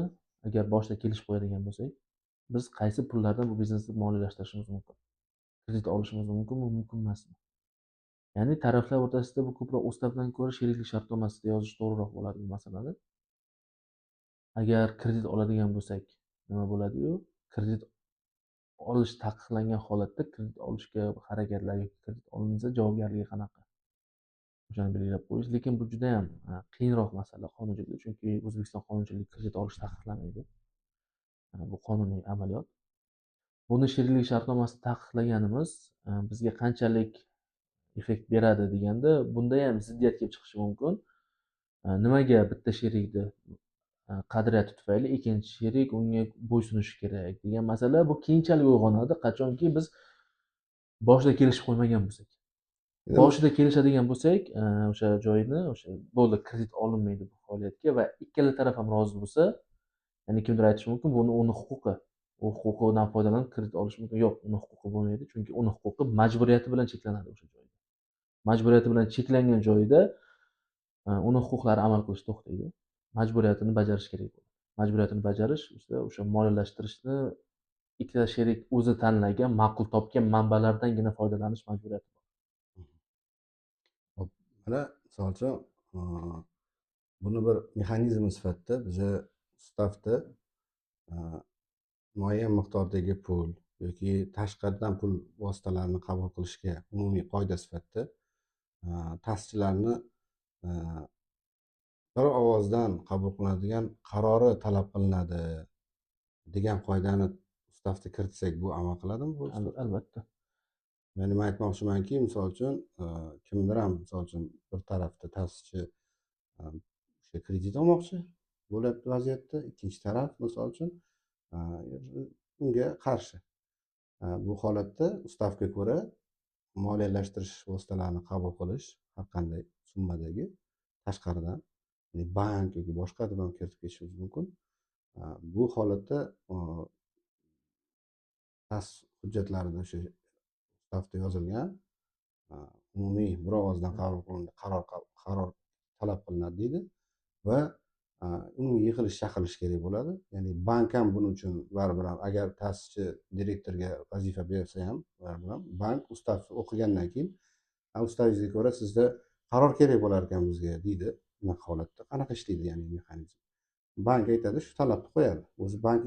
agar boshida kelishib qo'yadigan bo'lsak, biz qaysi pullardan bu biznesni moliyalashtirishimiz mumkin? Kredit olishimiz mumkinmi, mumkin emasmi? Ya'ni taraflar o'rtasida bu ko'proq ustavdan ko'ra sheriklik shartnomasida yozish to'g'riroq bo'ladi bu masalani. Agar kredit oladigan bo'lsak, nima bo'ladi-yu? Kredit olish taqiqlangan holatda kredit olishga harakatlar yoki kredit olinsa javobgarligi qanaqa? O'shani belgilab qo'yish. Lekin bu juda ham qiyinroq masala qonunchilikda, chunki O'zbekiston qonunchiligi kredit olish taqiqlamaydi. Bu qonuniy amaliyot. Buni sheriklik shartnomasida taqiqlaganimiz bizga qanchalik effekt beradi deganda, bunda ham ziddiyat kelib chiqishi mumkin. Nimaga bitta sherikni qadriyati tufayli ikkinchi sherik unga bo'ysunishi kerak degan masala bu keyinchalik uyg'onadi, qachonki biz boshida kelishib qo'ymagan bo'lsak. Boshida kelishadigan bo'lsak, o'sha joyini, o'sha bo'ldi, kredit olinmaydi bu faoliyatga va ikkala taraf ham rozi bo'lsa, ya'ni kimdir aytishi mumkin, buni uni huquqi, u huquqidan foydalanib kredit olish mumkin. Yo'q, uni huquqi bo'lmaydi, chunki uni huquqi majburiyati bilan cheklanadi o'sha joyda. Majburiyati bilan cheklangan joyida uni huquqlari amal qilish to'xtaydi. Majburiyatini bajarish kerak bo'ladi. Majburiyatini bajarish o'sha moliyalashtirishni ikkita sherik o'zi tanlagan, ma'qul topgan manbalardangina foydalanish majburiyati bor. Hop, mana misol uchun buni bir mexanizmi sifatida biza ustavda muayyan miqdordagi pul yoki tashqaridan pul vositalarini qabul qilishga umumiy qoida sifatida ta'sischilarni bir ovozdan qabul qilinadigan qarori talab qilinadi degan qoidani ustavga kiritsak, bu amal qiladimi bu? Albatta. Ya'ni man aytmoqchimanki, misol uchun kimdir ham, misol uchun, bir tarafda ta'sischi o'sha kredit olmoqchi bo'lyapti vaziyatda, ikkinchi taraf, misol uchun, unga qarshi. Bu holatda ustavga ko'ra moliyalashtirish vositalarini qabul qilish har qanday summadagi tashqaridan, ya'ni bank yoki boshqa deb ham kiritib ketishimiz mumkin. Bu holatda ta'sis hujjatlarida, o'sha ustavda yozilgan umumiy bir ovozdan qabul qilinadi, qaror talab qilinadi deydi va umumiy yig'ilish chaqirilishi kerak bo'ladi. Ya'ni bank ham buning uchun baribir ham, agar ta'sischi direktorga vazifa bersa ham, baribir ham bank ustav o'qigandan keyin, ustavingizga ko'ra sizda qaror kerak bo'lar ekan bizga deydi. Bunaqa holatda qanaqa ishlaydi, ya'ni mexanizm? Bank aytadi, shu talabni qo'yadi o'zi bank,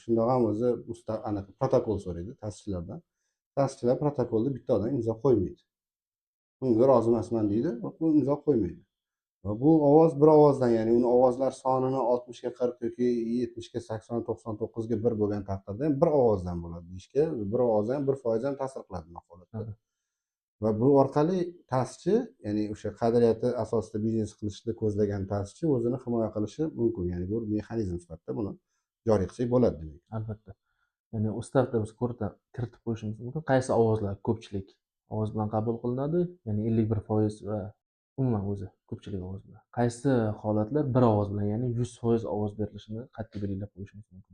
shundoq ham o'zi ustav anaqa protokol so'raydi ta'sischilardan. Ta'sischilar protokolni bitta odam imzo qo'ymaydi, bunga rozi emasman deydi va bu imzo qo'ymaydi. Va bu ovoz bir ovozdan, ya'ni uni ovozlar sonini 60ga 40 yoki 70ga 80, 99ga 1 bo'lgan taqdirda ham bir ovozdan bo'ladi deyishga, bir ovoz ham, 1% ham ta'sir qiladi bunaqa holatda. Va bu orqali ta'sischi, ya'ni o'sha qadriyati asosida biznes qilishni ko'zlagan ta'sischi o'zini himoya qilishi mumkin. Ya'ni bu mexanizm sifatida buni joriy qilsak bo'ladi demak. Albatta. Ya'ni ustavda biz kiritib qo'yishimiz mumkin, qaysi ovozlar ko'pchilik ovoz bilan qabul qilinadi, ya'ni 51% va umuman o'zi ko'pchilik ovoz bilan. Qaysi holatlar bir ovoz bilan, ya'ni 100% ovoz berilishini qat'iy belgilab qo'yishimiz mumkin.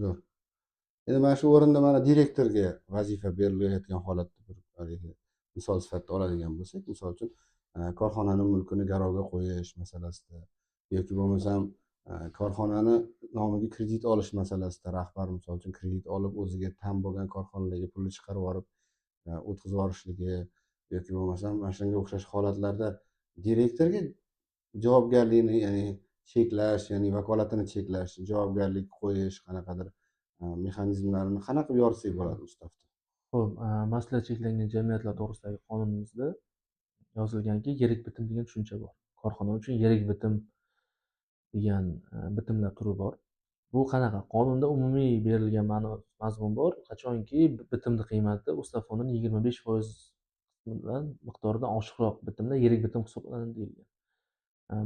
Zo'r. Endi mana shu o'rinda mana direktorga vazifa berilayotgan holatda bir haligi misol sifatida oladigan bo'lsak, misol uchun, korxonani mulkini garovga qo'yish masalasida yoki bo'lmasam korxonani nomiga kredit olish masalasida rahbar, misol uchun, kredit olib, o'ziga tan bo'lgan korxonalarga pulni chiqarib yuborib, o'tkazib yuborishligi yoki bo'lmasam mana shunga o'xshash holatlarda direktorga javobgarlikni, ya'ni cheklash, ya'ni vakolatini cheklash, javobgarlik qo'yish qanaqadir mexanizmlarini qanaqa qilib yoritsak bo'ladi ustavda? Ho'p, mas'uliyati cheklangan jamiyatlar to'g'risidagi qonunimizda yozilganki, yirik bitim degan tushuncha bor. Korxona uchun yirik bitim degan bitimlar turi bor. Bu qanaqa? Qonunda umumiy berilgan ma'no, mazmun bor. Qachonki bitimni qiymati ustav fondini 25% bilan miqdoridan oshiqroq bitimlar yirik bitim hisoblanadi deyilgan.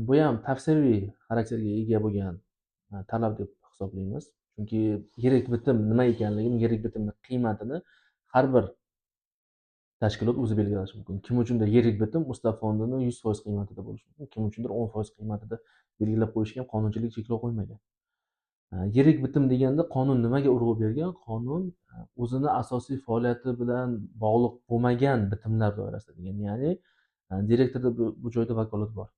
Bu ham tafsiriy xarakterga ega bo'lgan talab deb hisoblaymiz. Chunki yirik bitim nima ekanligini, yirik bitimni qiymatini har bir tashkilot o'zi belgilashi mumkin. Kim uchundir yirik bitim ustav fondini 100% qiymatida bo'lishi mumkin, kim uchundir 10% qiymatida belgilab qo'yishga ham qonunchilik cheklov qo'ymagan. Yirik bitim deganda qonun nimaga urg'u bergan? Qonun o'zini asosiy faoliyati bilan bog'liq bo'lmagan bitimlar doirasida degan. Ya'ni direktorda bu joyda vakolat bor.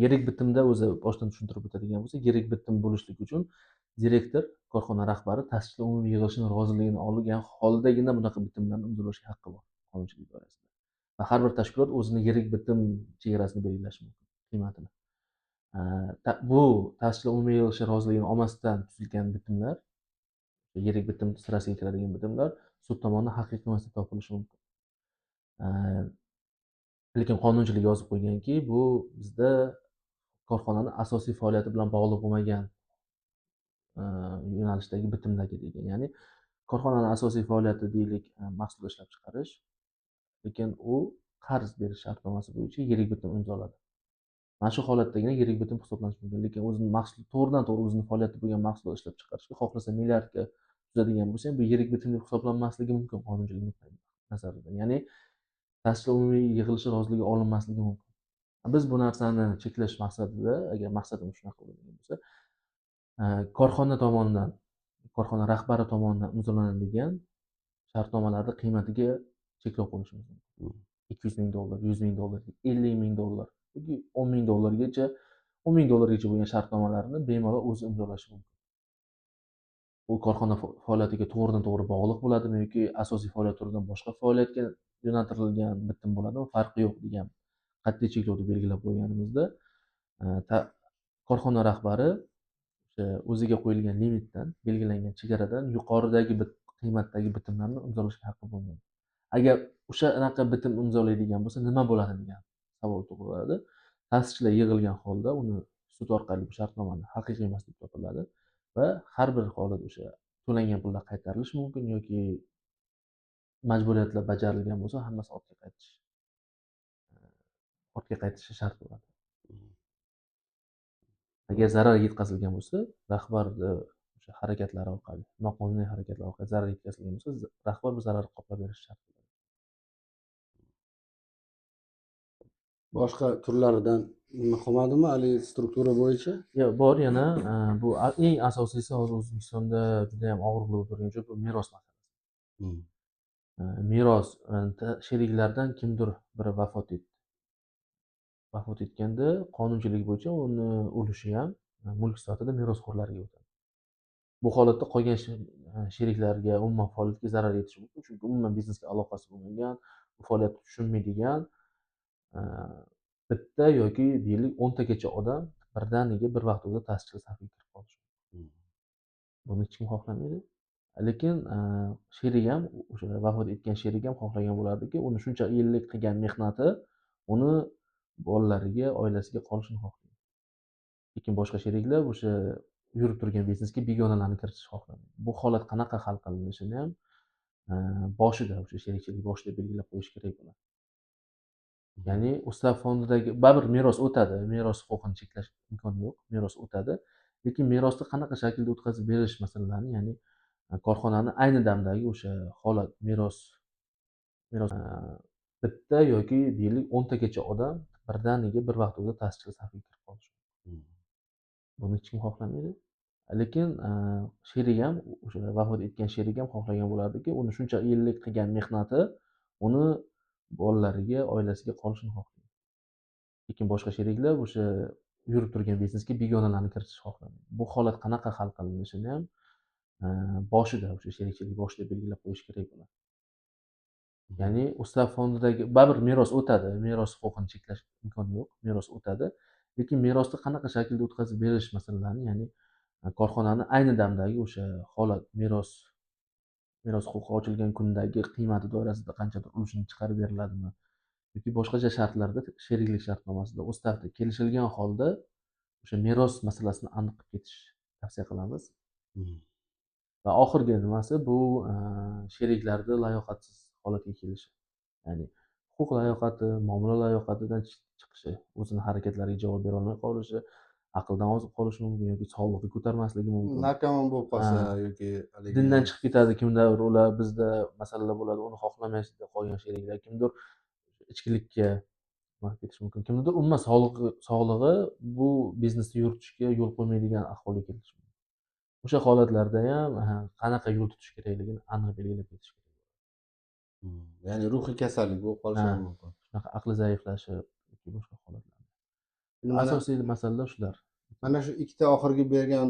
Yirik bitimda o'zi boshdan tushuntirib o'tadigan bo'lsak, yirik bitim bo'lishligi uchun direktor, korxona rahbari ta'sischilar umumiy yig'ilishini roziligini olgan holdagina bunaqa bitimlarni imzolashga haqqi bor qonunchilik doirasida. Va har bir tashkilot o'zini yirik bitim chegarasini belgilashi mumkin, qiymatini. Bu ta'sischilar umumiy yig'ilishi roziligini olmasdan tuzilgan bitimlar, yirik bitim sirasiga kiradigan bitimlar sud tomonidan haqiqiy emas deb topilishi mumkin. Lekin qonunchilik yozib qo'yganki, bu bizda korxonani asosiy faoliyati bilan bog'liq bo'lmagan yo'nalishdagi bitimlarga degan. Ya'ni korxonani asosiy faoliyati deylik, mahsulot ishlab chiqarish, lekin u qarz berish shartnomasi bo'yicha yirik bitim imzoladi. Mana shu holatdagina yirik bitim hisoblanishi mumkin, lekin o'zini mahsulot to'g'ridan to'g'ri o'zini faoliyati bo'lgan mahsulot ishlab chiqarishga xohlasa milliardga tuzadigan bo'lsa ham, bu yirik bitim deb hisoblanmasligi mumkin qonunchilik nuqtai nazaridan. Ya'ni ta'sischilar umumiy yig'ilishi roziligi olinmasligi mumkin. Biz bu narsani cheklash maqsadida, agar maqsadimiz shunaqa bo'ladigan bo'lsa, korxona tomonidan, korxona rahbari tomonidan imzolanadigan shartnomalarni qiymatiga cheklov qo'yishimiz mumkin. 200 000 dollar, 100 000 dollar, 50 000 dollar yoki 10 000 dollargacha, 10 000 dollargacha bo'lgan shartnomalarni bemalol o'zi imzolashi mumkin. Bu korxona faoliyatiga to'g'ridan to'g'ri bog'liq bo'ladimi yoki asosiy faoliyat turidan boshqa faoliyatga yo'naltirilgan bitim bo'ladimi, farqi yo'q degan qat'iy cheklovni belgilab qo'yganimizda, korxona rahbari o'sha o'ziga qo'yilgan limitdan, belgilangan chegaradan yuqoridagi qiymatdagi bitimlarni imzolashga haqqi bo'lmaydi. Agar o'sha anaqa bitim imzolaydigan bo'lsa, nima bo'ladi degan savol tug'iladi. Ta'sischilar yig'ilgan holda uni sud orqali bu shartnomani haqiqiy emas deb topiladi va har bir holat o'sha to'langan pullar qaytarilishi mumkin yoki majburiyatlar bajarilgan bo'lsa, hammasi ortga qaytishi shart bo'ladi. Agar zarar yetkazilgan bo'lsa, rahbarni o'sha harakatlari orqali, noqonuniy harakatlar orqali zarar yetkazilgan bo'lsa, rahbar bu zararni qoplab berishi shart bo'ladi. Boshqa turlaridan nima qolmadimi haligi struktura bo'yicha? Yo'q, bor yana, bu eng asosiysi hozir O'zbekistonda juda ham og'riqli bo'lib turgan joy bu meros masalasi. Meros, sheriklardan kimdir biri vafot etdi. Vafot etganda qonunchilik bo'yicha uni ulushi ham mulk sifatida merosxo'rlarga o'tadi. Bu holatda qolgan sheriklarga, umuman faoliyatga zarar yetishi mumkin, chunki umuman biznesga aloqasi bo'lmagan, bu faoliyatni tushunmaydigan, bitta yoki deylik 10tagacha odam birdaniga bir vaqt o'zida ta'sischilar safiga kirib qolishi mumkin. Buni hech kim xohlamaydi. Lekin sherik ham, o'sha vafot etgan sherik ham xohlagan bo'lardiki, uni shuncha yillik qilgan mehnati uni bolalariga, oilasiga qolishini xohlaydi. Lekin boshqa sheriklar o'sha yurib turgan biznesga begonalarni kiritishni xohlamaydi. Bu holat qanaqa hal qilinishini ham boshida, o'sha sherikchilik boshida belgilab qo'yish kerak bo'ladi. Ya'ni ustav fondidagi baribir meros o'tadi, meros huquqini cheklash imkoni yo'q, meros o'tadi. Lekin merosni qanaqa shaklda o'tkazib berish masalalarini, ya'ni korxonani ayni damdagi o'sha holat, meros bitta yoki deylik 10tagacha odam birdaniga bir vaqt o'zida ta'sischilar safiga kirib qolishi mumkin. Buni hech kim xohlamaydi. Lekin sherik ham, o'sha vafot etgan sherik ham xohlagan bo'lardiki, uni shuncha yillik qilgan mehnati uni bolalariga, oilasiga qolishini xohlaydi. Lekin boshqa sheriklar o'sha yurib turgan biznesga begonalarni kiritishni xohlamaydi. Bu holat qanaqa hal qilinishini ham boshida, o'sha sherikchilik boshida belgilab qo'yish kerak bo'ladi. Ya'ni ustav fondidagi baribir meros o'tadi, meros huquqini cheklash imkoni yo'q, meros o'tadi. Lekin merosni qanaqa shaklda o'tkazib berish masalalarini, ya'ni korxonani ayni damdagi o'sha holat, meros huquqi ochilgan kundagi qiymati doirasida qanchadir ulushini chiqarib beriladimi yoki boshqacha shartlarda sheriklik shartnomasida, ustavda kelishilgan holda o'sha meros masalasini aniq qilib ketish tavsiya qilamiz. Va oxirgi nimasi bu, sheriklarni layoqatsiz holatga kelishi. Ya'ni huquq layoqati, muomala layoqatidan chiqishi, o'zini harakatlariga javob bera olmay qolishi, aqldan ozib qolishi mumkin yoki sog'lig'i ko'tarmasligi mumkin. Narkoman bo'lib qolsa yoki haligi dindan chiqib ketadi kimdir, ular bizda masalalar bo'ladi, uni xohlamaydi qolgan sheriklar, kimdir ichkilikka ketishi mumkin, kimdir umuman sog'lig'i bu biznesni yuritishga yo'l qo'ymaydigan ahvolga kelishi mumkin. O'sha holatlarda ham qanaqa yo'l tutish kerakligini aniq belgilab ketish kerak. Ya'ni ruhiy kasallik bo'lib qolishi ham mumkin. Shunaqa aqli zaiflashib yoki boshqa holatlar. Asosiy masalalar shular. Mana shu ikkita oxirgi bergan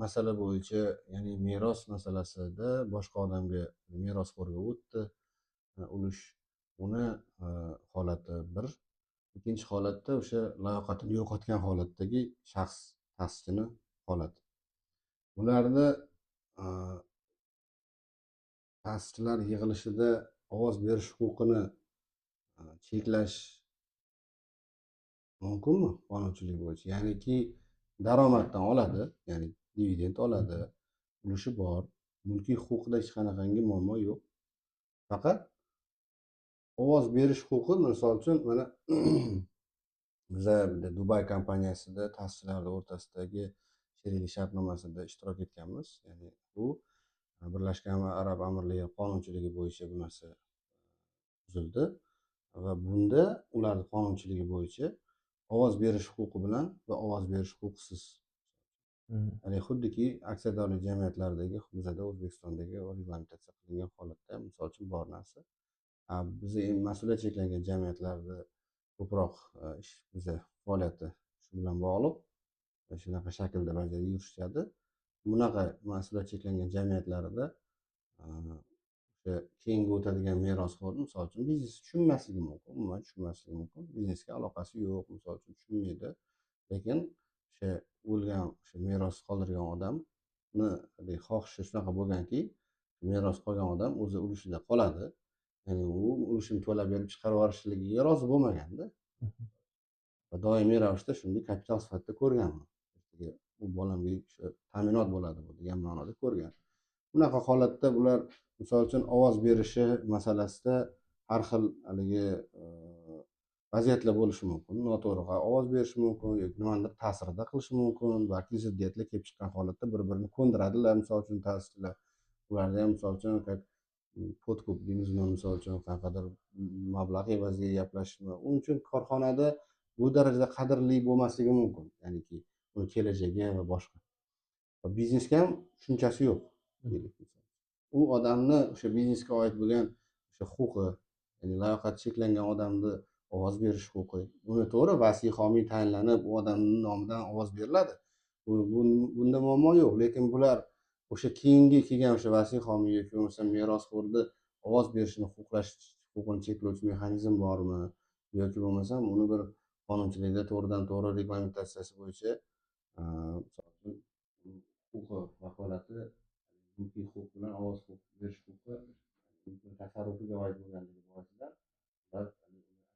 masala bo'yicha, ya'ni meros masalasida boshqa odamga, merosxo'rga o'tdi ulush, uni holati bir. Ikkinchi holatda o'sha layoqatini yo'qotgan holatdagi shaxs, ta'sischini holati. Ularni ta'sischilar yig'ilishida ovoz berish huquqini cheklash mumkinmi qonunchilik bo'yicha? Ya'niki daromaddan oladi, ya'ni dividend oladi, ulushi bor, mulkiy huquqida hech qanaqangi muammo yo'q. Faqat ovoz berish huquqi, misol uchun, mana biza Dubay kompaniyasida ta'sischilar o'rtasidagi sheriklik shartnomasida ishtirok etganmiz. Ya'ni bu Birlashgan Arab Amirligi qonunchiligi bo'yicha bu narsa tuzildi va bunda ularning qonunchiligi bo'yicha ovoz berish huquqi bilan va ovoz berish huquqisiz. Ya'ni xuddiki aksiyadorlik jamiyatlaridagi bizada O'zbekistondagi reglamentatsiya qilingan holatda misol uchun bor narsa. Bizni endi mas'uliyat cheklangan jamiyatlarda ko'proq ish, biza faoliyati shu bilan bog'liq, shunaqa shaklda bajarib yurishadi. Bunaqa mas'uliyat cheklangan jamiyatlarida o'sha keyingi o'tadigan merosxo'r, misol uchun, biznes tushunmasligi mumkin, umuman tushunmasligi mumkin, biznesga aloqasi yo'q, misol uchun, tushunmaydi. Lekin o'sha o'lgan, o'sha meros qoldirgan odamni haligi xohishi shunaqa bo'lganki, meros qolgan odam o'zi ulushida qoladi, ya'ni u ulushini to'lab berib chiqarib yuborishligiga rozi bo'lmaganda va doimiy ravishda shunday kapital sifatida ko'rganman, ertaga u bolamga o'sha ta'minot bo'ladi bu degan ma'noda ko'rgan. Bunaqa holatda bular, misol uchun, ovoz berishi masalasida har xil haligi vaziyatlar bo'lishi mumkin. Noto'g'ri ovoz berishi mumkin yoki nimanidir ta'sirida qilishi mumkin, balki ziddiyatlar kelib chiqqan holatda bir birini ko'ndiradilar. Misol uchun, ta'sirchilar, ularda ham, misol uchun, как подкуп deymizmi, misol uchun, qanaqadir mablag' evaziga gaplashishmi, uning uchun korxonada bu darajada qadrli bo'lmasligi mumkin, ya'niki uni kelajagi va boshqa. Va biznesga ham tushunchasi yo'q deylik. U odamni o'sha biznesga oid bo'lgan o'sha huquqi, ya'ni layoqati cheklangan odamni ovoz berish huquqi, uni to'g'ri, vasiy homiy tayinlanib, u odamni nomidan ovoz beriladi. Bunda muammo yo'q. Lekin bular o'sha keyingi kelgan o'sha vasiy homiy yoki bo'lmasam merosxo'rni ovoz berishini huquqlash, huquqini cheklovchi mexanizm bormi yoki bo'lmasam uni bir qonunchilikda to'g'ridan to'g'ri reglamentatsiyasi bo'yicha, misol uchun, huquqi, vakolati, mulkiy huquq bilan ovoz berish huquqi mulkni tasarrufiga oid bo'lganligi boisidan ular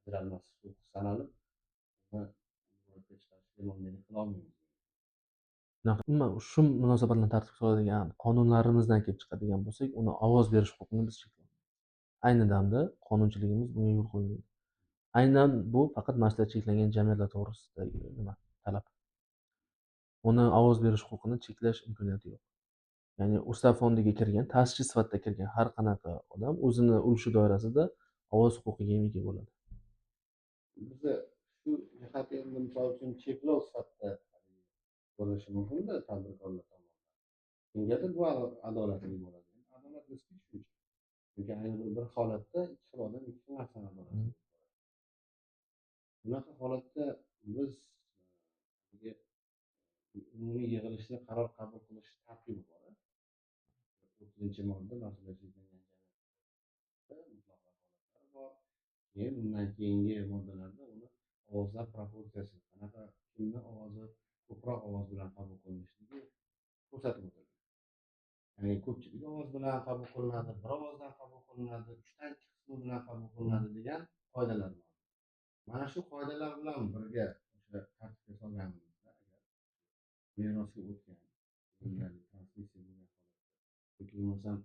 ajralmas huquq sanalib, uni ro'yobga chiqarishga monelik qila olmaymiz. Umuman, shu munosabatlarni tartibga soladigan qonunlarimizdan kelib chiqadigan bo'lsak, uni ovoz berish huquqini biz cheklaymiz. Ayni damda qonunchiligimiz bunga yo'l qo'ymaydi. Aynan bu faqat mas'uliyati cheklangan jamiyatlar to'g'risidagi nima talab. Uni ovoz berish huquqini cheklash imkoniyati yo'q. Ya'ni ustav fondiga kirgan, ta'sischi sifatida kirgan har qanaqa odam o'zini ulushi doirasida ovoz huquqiga ham ega bo'ladi. Biza shu jihat endi, misol uchun, cheklov sifatida ko'rinishi mumkinda tadbirkorlar tomonidan. Kimgadir bu adolatli bo'ladi. Adolat nisbiy tushuncha. Chunki ayni bir holatda ikki xil odam ikki xil narsani adolatli deb ko'radi. Bunaqa holatda biz umumiy yig'ilishda qaror qabul qilish tartibi bor. 30-modda mas'uliyat cheklangan mutlaq vakolatlari bor. Keyin undan keyingi moddalarda uni ovozlar proporsiyasi, qanaqa, kimni ovozi ko'proq ovoz bilan qabul qilinishligi ko'rsatib o'tilgan. Ya'ni ko'pchilik ovoz bilan qabul qilinadi, bir ovozdan qabul qilinadi, uchdan ikki qismi bilan qabul qilinadi degan qoidalar bor. Mana shu qoidalar bilan birga o'sha tartibga solganimizda, agar merosga o'tgan, ya'ni transmissiya bo'lgan holatda yoki bo'lmasam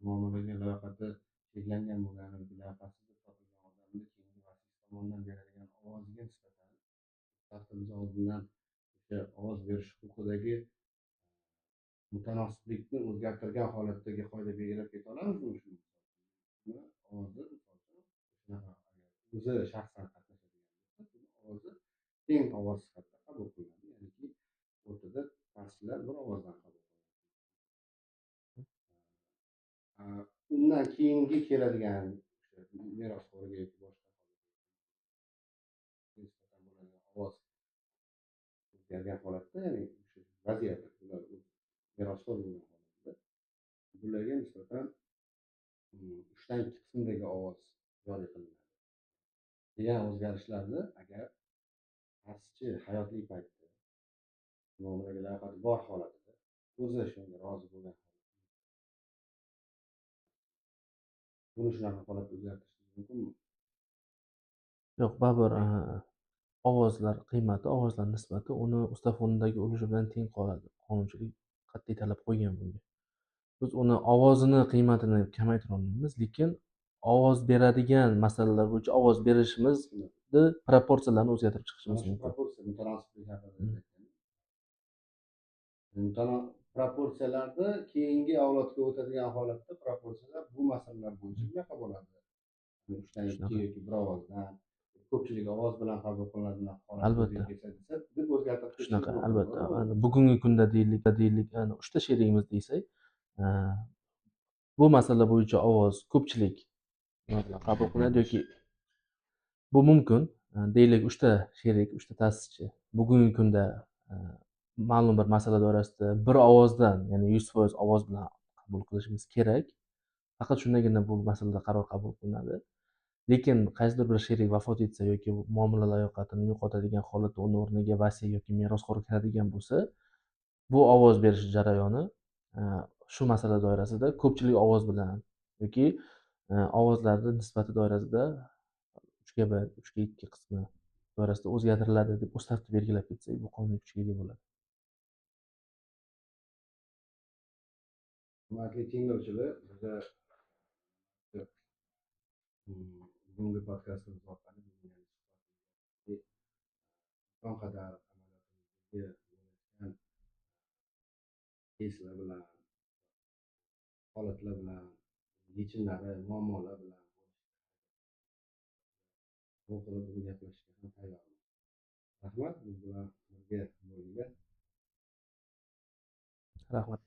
muomalaga layoqati cheklangan bo'lgan yoki layoqatsiz deb topilgan odamni keyingi vasiysi tomonidan beradigan ovoziga nisbatan tartib oldindan o'sha ovoz berish huquqidagi mutanosiblikni o'zgartirgan holatdagi qoida belgilab keta olamizmi? Shuni ovozi, misol uchun, shunaqa agar o'zi shaxsan qatnashadigan bo'lsa, buni ovozi teng ovoz sifatida qabul qilinadi, ya'niki o'rtada ta'sischilar bir ovozdan qabul qilinadi. Undan keyingi keladigan merosxo'rga yoki boshqa nisbatan bo'ladigan ovoz o'zgargan holatda, ya'ni o'sha vaziyat, ular merosxo'r bo'lgan holatda bularga nisbatan uchdan ikki qismidagi ovoz joriy qilinadi degan o'zgarishlarni, agar ta'sischi hayotli paytda muomalaga layoqati bor holatida o'zi shunga rozi bo'lgan holatda buni shunaqa holatda o'zgartirish mumkinmi? Yo'q, baribir ovozlar qiymati, ovozlar nisbati uni ustav fondidagi ulushi bilan teng qoladi. Qonunchilik qat'iy talab qo'ygan bunga. Biz uni ovozini qiymatini kamaytira olmaymiz, lekin ovoz beradigan masalalar bo'yicha ovoz berishimizni proporsiyalarini o'zgartirib chiqishimiz Mana shu mumkin. Proporsiya, mutanosiblik haqida. Proporsiyalarda keyingi avlodga o'tadigan holatda proporsiyalar bu masalalar bo'yicha bunaqa bo'ladi. Uchdan ikki yoki bir ovozdan, ko'pchilik ovoz bilan qabul qilinadi holat Albatta. kelsa desa, deb o'zgartirib ketish Shunaqa, mumkin, albatta. to'g'rimi? Ana bugungi kunda deylik, ana uchta sherigimiz desak, bu masala bo'yicha ovoz ko'pchilik nima bilan qabul qilinadi yoki bu mumkin. Deylik, 3 ta sherik, 3 ta ta'sischi bugungi kunda ma'lum bir masala doirasida bir ovozdan, ya'ni 100% ovoz bilan qabul qilishimiz kerak. Faqat shundagina bu masalada qaror qabul qilinadi. Lekin qaysidir bir sherik vafot etsa yoki muomala layoqatini yo'qotadigan holatda uni o'rniga vasiy yoki merosxo'r kiradigan bo'lsa, bu ovoz berish jarayoni shu masala doirasida ko'pchilik ovoz bilan yoki ovozlarni nisbati doirasida 3:1, 3:2 qismi doirasida o'zgartiriladi deb ustavda belgilab ketsak, bu qonuniy kuchga ega bo'ladi. Hurmatli tinglovchilar, biza bugungi podkastimiz orqali imkon qadar amaliyotimizga yo'l keyslar bilan, holatlar bilan, yechimlari, muammolar bilan bu qilib bugun gaplashishga ham tayyormiz. Rahmat, biz bilan birga bo'linglar. Rahmat.